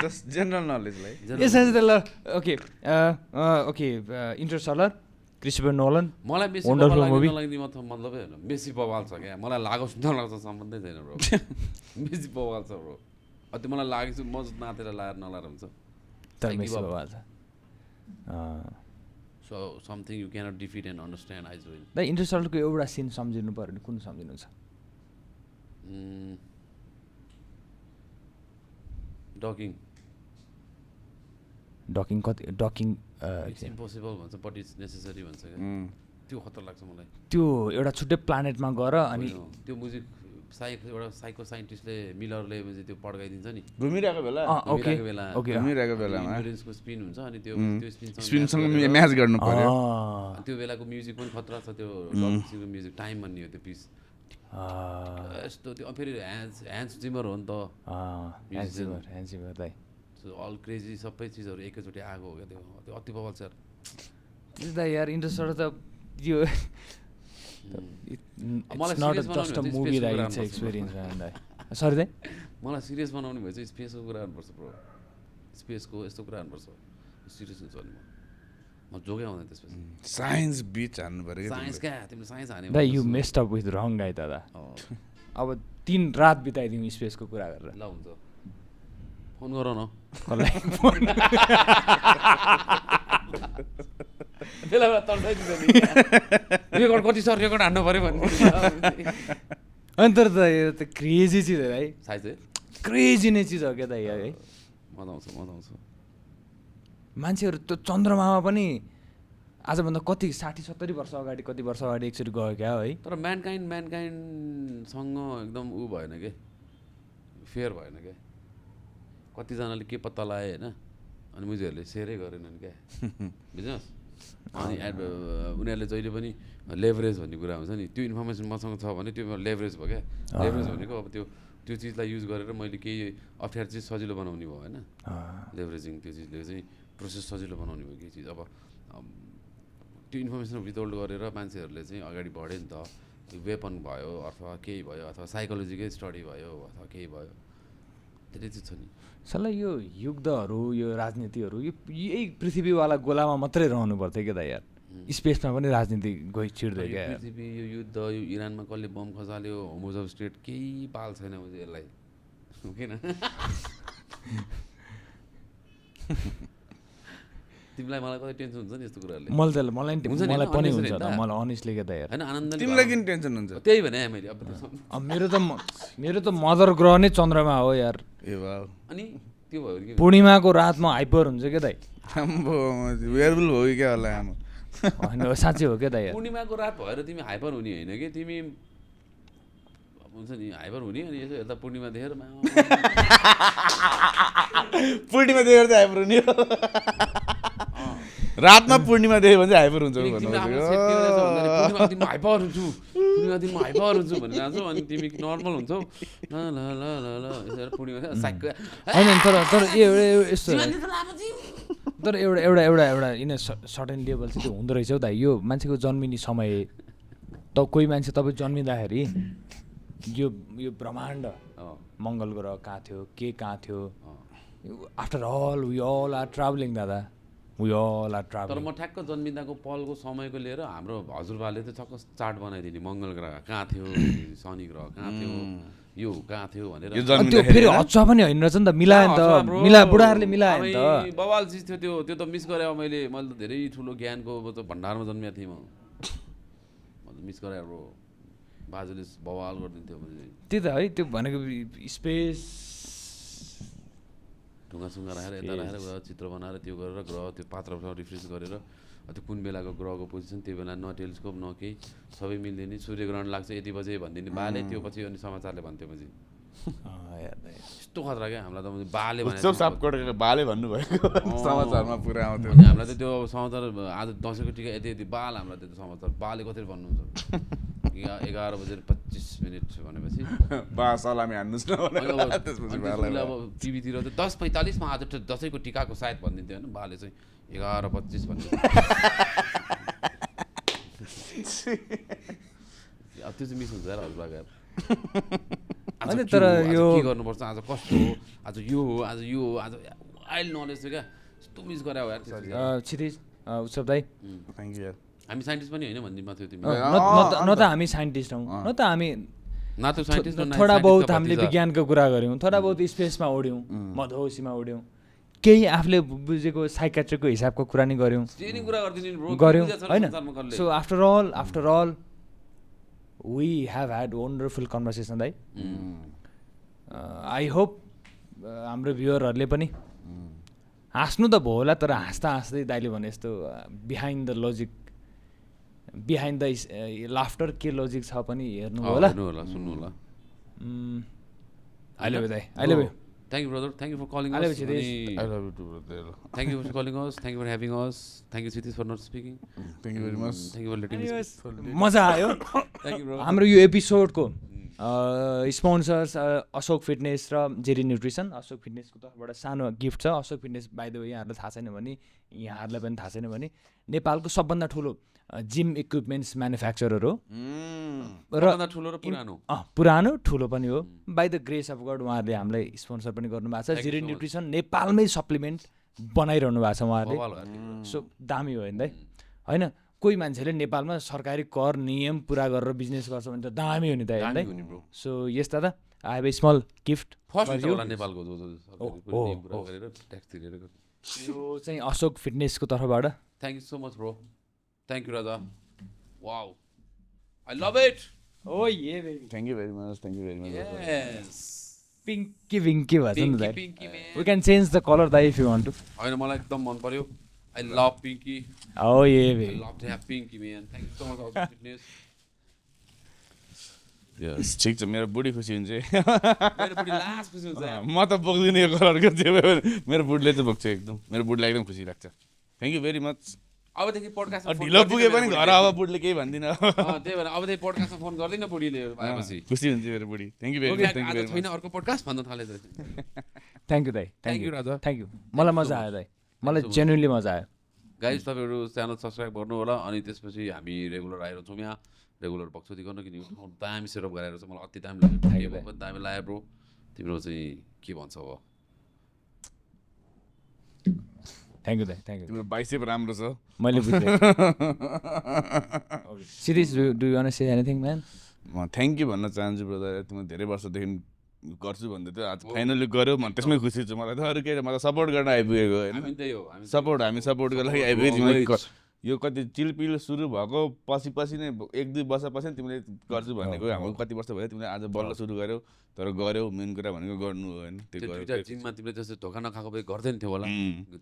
जस्ट जेनरल नलेजलाई यसमा चाहिँ ल ओके इन्टरस्टेलर क्रिस्टोफर नोलन मलाई मेसी बवाल लाग्ने मतलबै होइन मेसी बवाल छ क्या मलाई लागोस् नलाग्छ सम्बन्धै छैन ब्रो मेसी बवाल छ ब्रो त्यो मलाई लागेको म नातेर लाएर नलाएर हुन्छ तर मेसी बवाल छ so something you cannot defeat and understand I join दाइ इन्टरस्टेलरको एउटा सिन सम्झिनु पऱ्यो भने कुन सम्झिनुहुन्छ डकिङ इट्स इम्पोसिबल भन्छ बट इट्स नेसेसरी भन्छ क्या त्यो खतरा लाग्छ मलाई त्यो एउटा छुट्टै प्लानेटमा गएर अनि त्यो म्युजिक एउटा साइको साइन्टिस्टले मिलरले त्यो पड्काइदिन्छ नि घुमिरहेको बेला न्युरेन्सको स्पिन हुन्छ अनि त्यो स्पिनसँग म्याच गर्नु पर्यो त्यो बेलाको म्युजिक पनि खतरा छ त्यो डकिङको म्युजिक टाइम भन्ने हो त्यो पिस यस्तो त्यो फेरि ह्यान्स जिमर हो नि त अल क्रेजी सबै चिजहरू एकैचोटि आएको हो क्या त्यो अति बवाल छ त्यो त यार इन्टरस्टेलर त यो सरी दाइ मलाई सिरियस बनाउने भए चाहिँ स्पेसको कुरा गर्नुपर्छ ब्रो स्पेसको यस्तो कुरा गर्नुपर्छ सिरियस हुन्छ नि म जोगै आउँदैन त्यसपछि साइन्स बिच हान्नु पऱ्यो साइन्स क्या तिमीले साइन्स हाने दाइ यु मेस्ड अप विथ रङ गाई दादा अब 3 रात बिताइदिउँ स्पेसको कुरा गरेर ल हुन्छ फोन गर न रेकर्ड कति छ रेकर्ड हान्नु पऱ्यो भन्ने अनि तर त यो त क्रेजी चिज हो है साइज क्रेजी नै चिज हो क्या त है मजा आउँछ मान्छेहरू त्यो चन्द्रमामा पनि आजभन्दा कति 60-70 वर्ष अगाडि कति वर्ष अगाडि एकचोटि गयो क्या है तर म्यानकाइन्डसँग एकदम ऊ भएन के फेयर भएन क्या कतिजनाले के पत्ता लगायो होइन अनि मुझेहरूले सेयरै गरेनन् क्या बुझ्नुहोस् अनि उनीहरूले जहिले पनि लेभरेज भन्ने कुरा हुन्छ नि त्यो इन्फर्मेसन मसँग छ भने त्यो लेभरेज भयो क्या लेभरेज भनेको अब त्यो चिजलाई युज गरेर मैले केही अप्ठ्यारो चिज सजिलो बनाउने भयो होइन लेभरेजिङ त्यो चिजले चाहिँ प्रोसेस सजिलो बनाउने भयो केही चिज अब त्यो इन्फर्मेसन विथहोल्ड गरेर मान्छेहरूले चाहिँ अगाडि बढ्यो नि त वेपन भयो अथवा केही भयो अथवा साइकोलोजीकै स्टडी भयो अथवा केही भयो धेरै चिज छ नि सल्लाह यो युद्धहरू यो राजनीतिहरू यही पृथ्वीवाला गोलामा मात्रै रहनु पर्थ्यो क्या त यार स्पेसमा पनि राजनीति गइ छिर्दै क्या पृथ्वी यो युद्ध यो इरानमा कसले बम खसाल्यो होमोज अफ स्टेट केही पाल छैन यसलाई किन तिमीलाई मलाई कतै टेन्सन हुन्छ नि यस्तो कुराहरूले मलाई पनि हुन्छ त मलाई अनेस्टली के त यार हैन आनन्द तिमीलाई किन टेन्सन हुन्छ त्यही भने मैले अब मेरो त मदर ग्रह नै चन्द्रमा हो यार ए वाउ अनि त्यो भयो कि पूर्णिमाको रातमा हाइपर हुन्छ के दाइ आम्बो वेयरवुल हो कि क्या होला आमा हैन साच्चै हो के दाइ यार पूर्णिमाको रात भएर तिमी हाइपर हुने हैन के तिमी हुन्छ नि हाइपर हुने अनि यसो हेर्दा पूर्णिमा देखेर पूर्णिमा देखेर चाहिँ हाइपर हुने रातमा पूर्णिमा देख्यो भने चाहिँ हाइपर हुन्छ पूर्णिमा दिनमा हाइपर हुन्छु पूर्णिमा दिनमा हाइपर हुन्छु भनेर आउँछौ अनि तिमी नर्मल हुन्छौ ल ल ल ल ल यसरी पूर्णिमा साइक होइन तर यस्तो तर एउटा इन सर्टेन लेभल चाहिँ त्यो हुँदो रहेछ हौ दाइ यो मान्छेको जन्मिने समय त कोही मान्छे तपाईँ जन्मिँदाखेरि यो ब्रह्माण्ड मङ्गल ग्रह कहाँ थियो के कहाँ थियो after all we all are travelling दादा वी अल आर ट्राभलिङ तर म ठ्याक्क जन्मिँदाको पलको समयको लिएर हाम्रो हजुरबाले चाहिँ छक्क चार्ट बनाइदिने मङ्गल ग्रह कहाँ थियो शनि ग्रह कहाँ थियो यो कहाँ थियो भनेर त्यो फेरि हच्चा पनि होइन रहेछ नि त मिलायो नि त बुढाहरूले मिलायो नि त बवाल चिज थियो त्यो त मिस गरेँ मैले त धेरै ठुलो ज्ञानको भण्डारमा जन्मेको थिएँ म मिस गरेँ ब्रो बाजुले बवाल गरिदिन्थ्यो त्यही त है त्यो भनेको स्पेस ढुङ्गासुङ्गा राखेर यता राखेर चित्र बनाएर त्यो गरेर ग्रह त्यो पात्रसँग रिफ्रेस गरेर त्यो कुन बेलाको ग्रहको पोजिसन त्यो बेला न टेलिस्कोप न केही सबै मिल्दैन सूर्यग्रहण लाग्छ यति बजे भनिदिने बाले त्यो पछि अनि समाचारले भन्थ्यो पछि यस्तो खतरा क्या हामीलाई त बाले भने बाले भन्नुभएको समाचारमा पुरा आउँथ्यो अनि हामीलाई त त्यो समाचार आज दसैँको टिका यति यति बाल हामीलाई त्यो समाचार बाले कति भन्नुहुन्छ 11:25 भनेपछि बा सलामी हान्नुहोस् न अब टिभीतिर त 10:45 आज दसैँको टिकाको सायद भनिदिन्थ्यो होइन बाले चाहिँ 11:25 भन्ने अब त्यो चाहिँ मिस हुन्छ यार हजुरबा होइन तर यो के गर्नुपर्छ आज कस्तो हो आज यो हो आज यो हो आज वाइल्ड नलेज थियो क्या यस्तो मिस गरे हो यार क्षितिज उत्सव दाइ थ्याङ्क यू यार हामी साइन्टिस्ट पनि होइन भनिदिनु थियो तिमी न त हामी साइन्टिस्ट हौँ न त हामी न त साइन्टिस्ट थोडा बहुत हामीले विज्ञानको कुरा गऱ्यौँ थोडा बहुत स्पेसमा उड्यौँ मधौसीमा उड्यौँ केही आफूले बुझेको साइकाट्रिकको हिसाबको कुरा नि गऱ्यौँ गऱ्यौँ होइन so after all we have had wonderful conversation दाइ आई होप हाम्रो भ्युअरहरूले पनि हाँस्नु त भयो होला तर हाँस्दा हाँस्दै दाइले भने जस्तो बिहाइन्ड द लाफ्टर के लजिक छ पनि हेर्नु होला सुन्नु होला आई लभ यु दाइ I love you Thank you, brother. Thank you for calling us. I love you too, brother. Thank you for calling us. Thank you for having us. Thank you, Siddhis, for not speaking. Thank you very much. Thank you for letting me speak. मजा आयो Thank you, bro. हाम्रो यो एपिसोडको sponsors Ashok fitness र जेरी nutrition Ashok फिटनेसको तर्फबाट सानो gift छ Ashok fitness by the way यहाँहरूलाई थाहा छैन भने यहाँहरूलाई पनि थाहा छैन भने नेपालको सबभन्दा ठुलो जिम इक्विपमेन्ट्स म्यानुफ्याक्चरर हो र पुरानो ठुलो पनि हो by the grace of God उहाँहरूले हामीलाई स्पोन्सर पनि गर्नुभएको छ जेरी न्युट्रिसन नेपालमै सप्लिमेन्ट बनाइरहनु भएको छ उहाँहरूले सो दामी हो होइन होइन कोही मान्छेले नेपालमा सरकारी कर नियम पुरा गरेर बिजनेस गर्छ भने त दामी हो नि त होइन सो यस दादा I have a small gift यो चाहिँ अशोक फिटनेसको तर्फबाट thank you so much bro thank you Raja wow I love it oh yeah baby thank you very much yes Pinky भन्छ नि दाइ we can change the colour दाइ if you want to होइन मलाई एकदम मन पर्यो I love Pinky. Oh yeah, baby. I love to have Pinky, man. Thank you so much for fitness. Yes. ठिक छ मेरो बुढी खुसी हुन्छ मेरो बुढी लास्ट खुसी हुन्छ म त बोक्दिनँ यो कलरको त्यो मेरो बुढीले चाहिँ बोक्छ एकदम मेरो बुढीलाई एकदम खुसी लाग्छ थ्याङ्क यू भेरी मच अबदेखि पोडकास्टमा ढिलो पुगे पनि घर अब बुढीले केही भन्दिनँ त्यही भएर अबदेखि पोडकास्टमा फोन गर्दैन बुढीले आएपछि खुसी हुन्छ मेरो बुढी थ्याङ्क यू भेरी मच छैन अर्को पोडकास्ट भन्न थाले थ्याङ्क यू दाइ thank you Raja thank you मलाई मजा आयो दाइ मलाई जेन्युनली मजा आयो गाइज तपाईँहरू च्यानल सब्सक्राइब गर्नु होला अनि त्यसपछि हामी रेगुलर आएर छौँ यहाँ रेगुलर बक्सोती गर्न किनकि दामी सेटअप गराएर चाहिँ मलाई अति दामी लाग्यो पनि दामी लाग्यो ब्रो तिम्रो चाहिँ के भन्छ अब थ्याङ्क यू दाइ थ्याङ्क यू तिम्रो बाइसेप राम्रो छ मैले बुझेँ series do you want to say anything man म थ्याङ्क यू भन्न चाहन्छु ब्रदर तिमीले धेरै वर्षदेखि गर्छु भन्दै थियो आज फाइनली गऱ्यो म त्यसमै खुसी छु मलाई त अरू के मलाई सपोर्ट गर्न आइपुगेको होइन सपोर्ट हामी सपोर्टको लागि आइपुगेको यो कति चिलपिल सुरु भएको पछि नै 1-2 वर्षपछि नै तिमीले गर्छु भनेको हाम्रो कति वर्ष भयो तिमीले आज बल्ल सुरु गर्यौ तर गर्यौ मेन कुरा भनेको गर्नु हो होइन त्यो जिममा तिमीले जस्तो धोका नखाएको भए गर्दैन थियो होला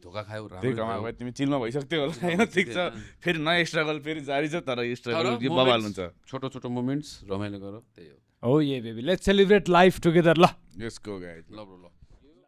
धोका खायौ त्यही कमाएको भए तिमी चिलमा भइसक्थ्यो होला होइन ठिक छ फेरि नयाँ स्ट्रगल फेरि जारी छ तर स्ट्रगल यो बवाल हुन्छ छोटो छोटो मोमेन्ट्स रमाइलो गर त्यही हो Oh yeah, baby. Let's celebrate life together, la. Let's go, guys. Love, love.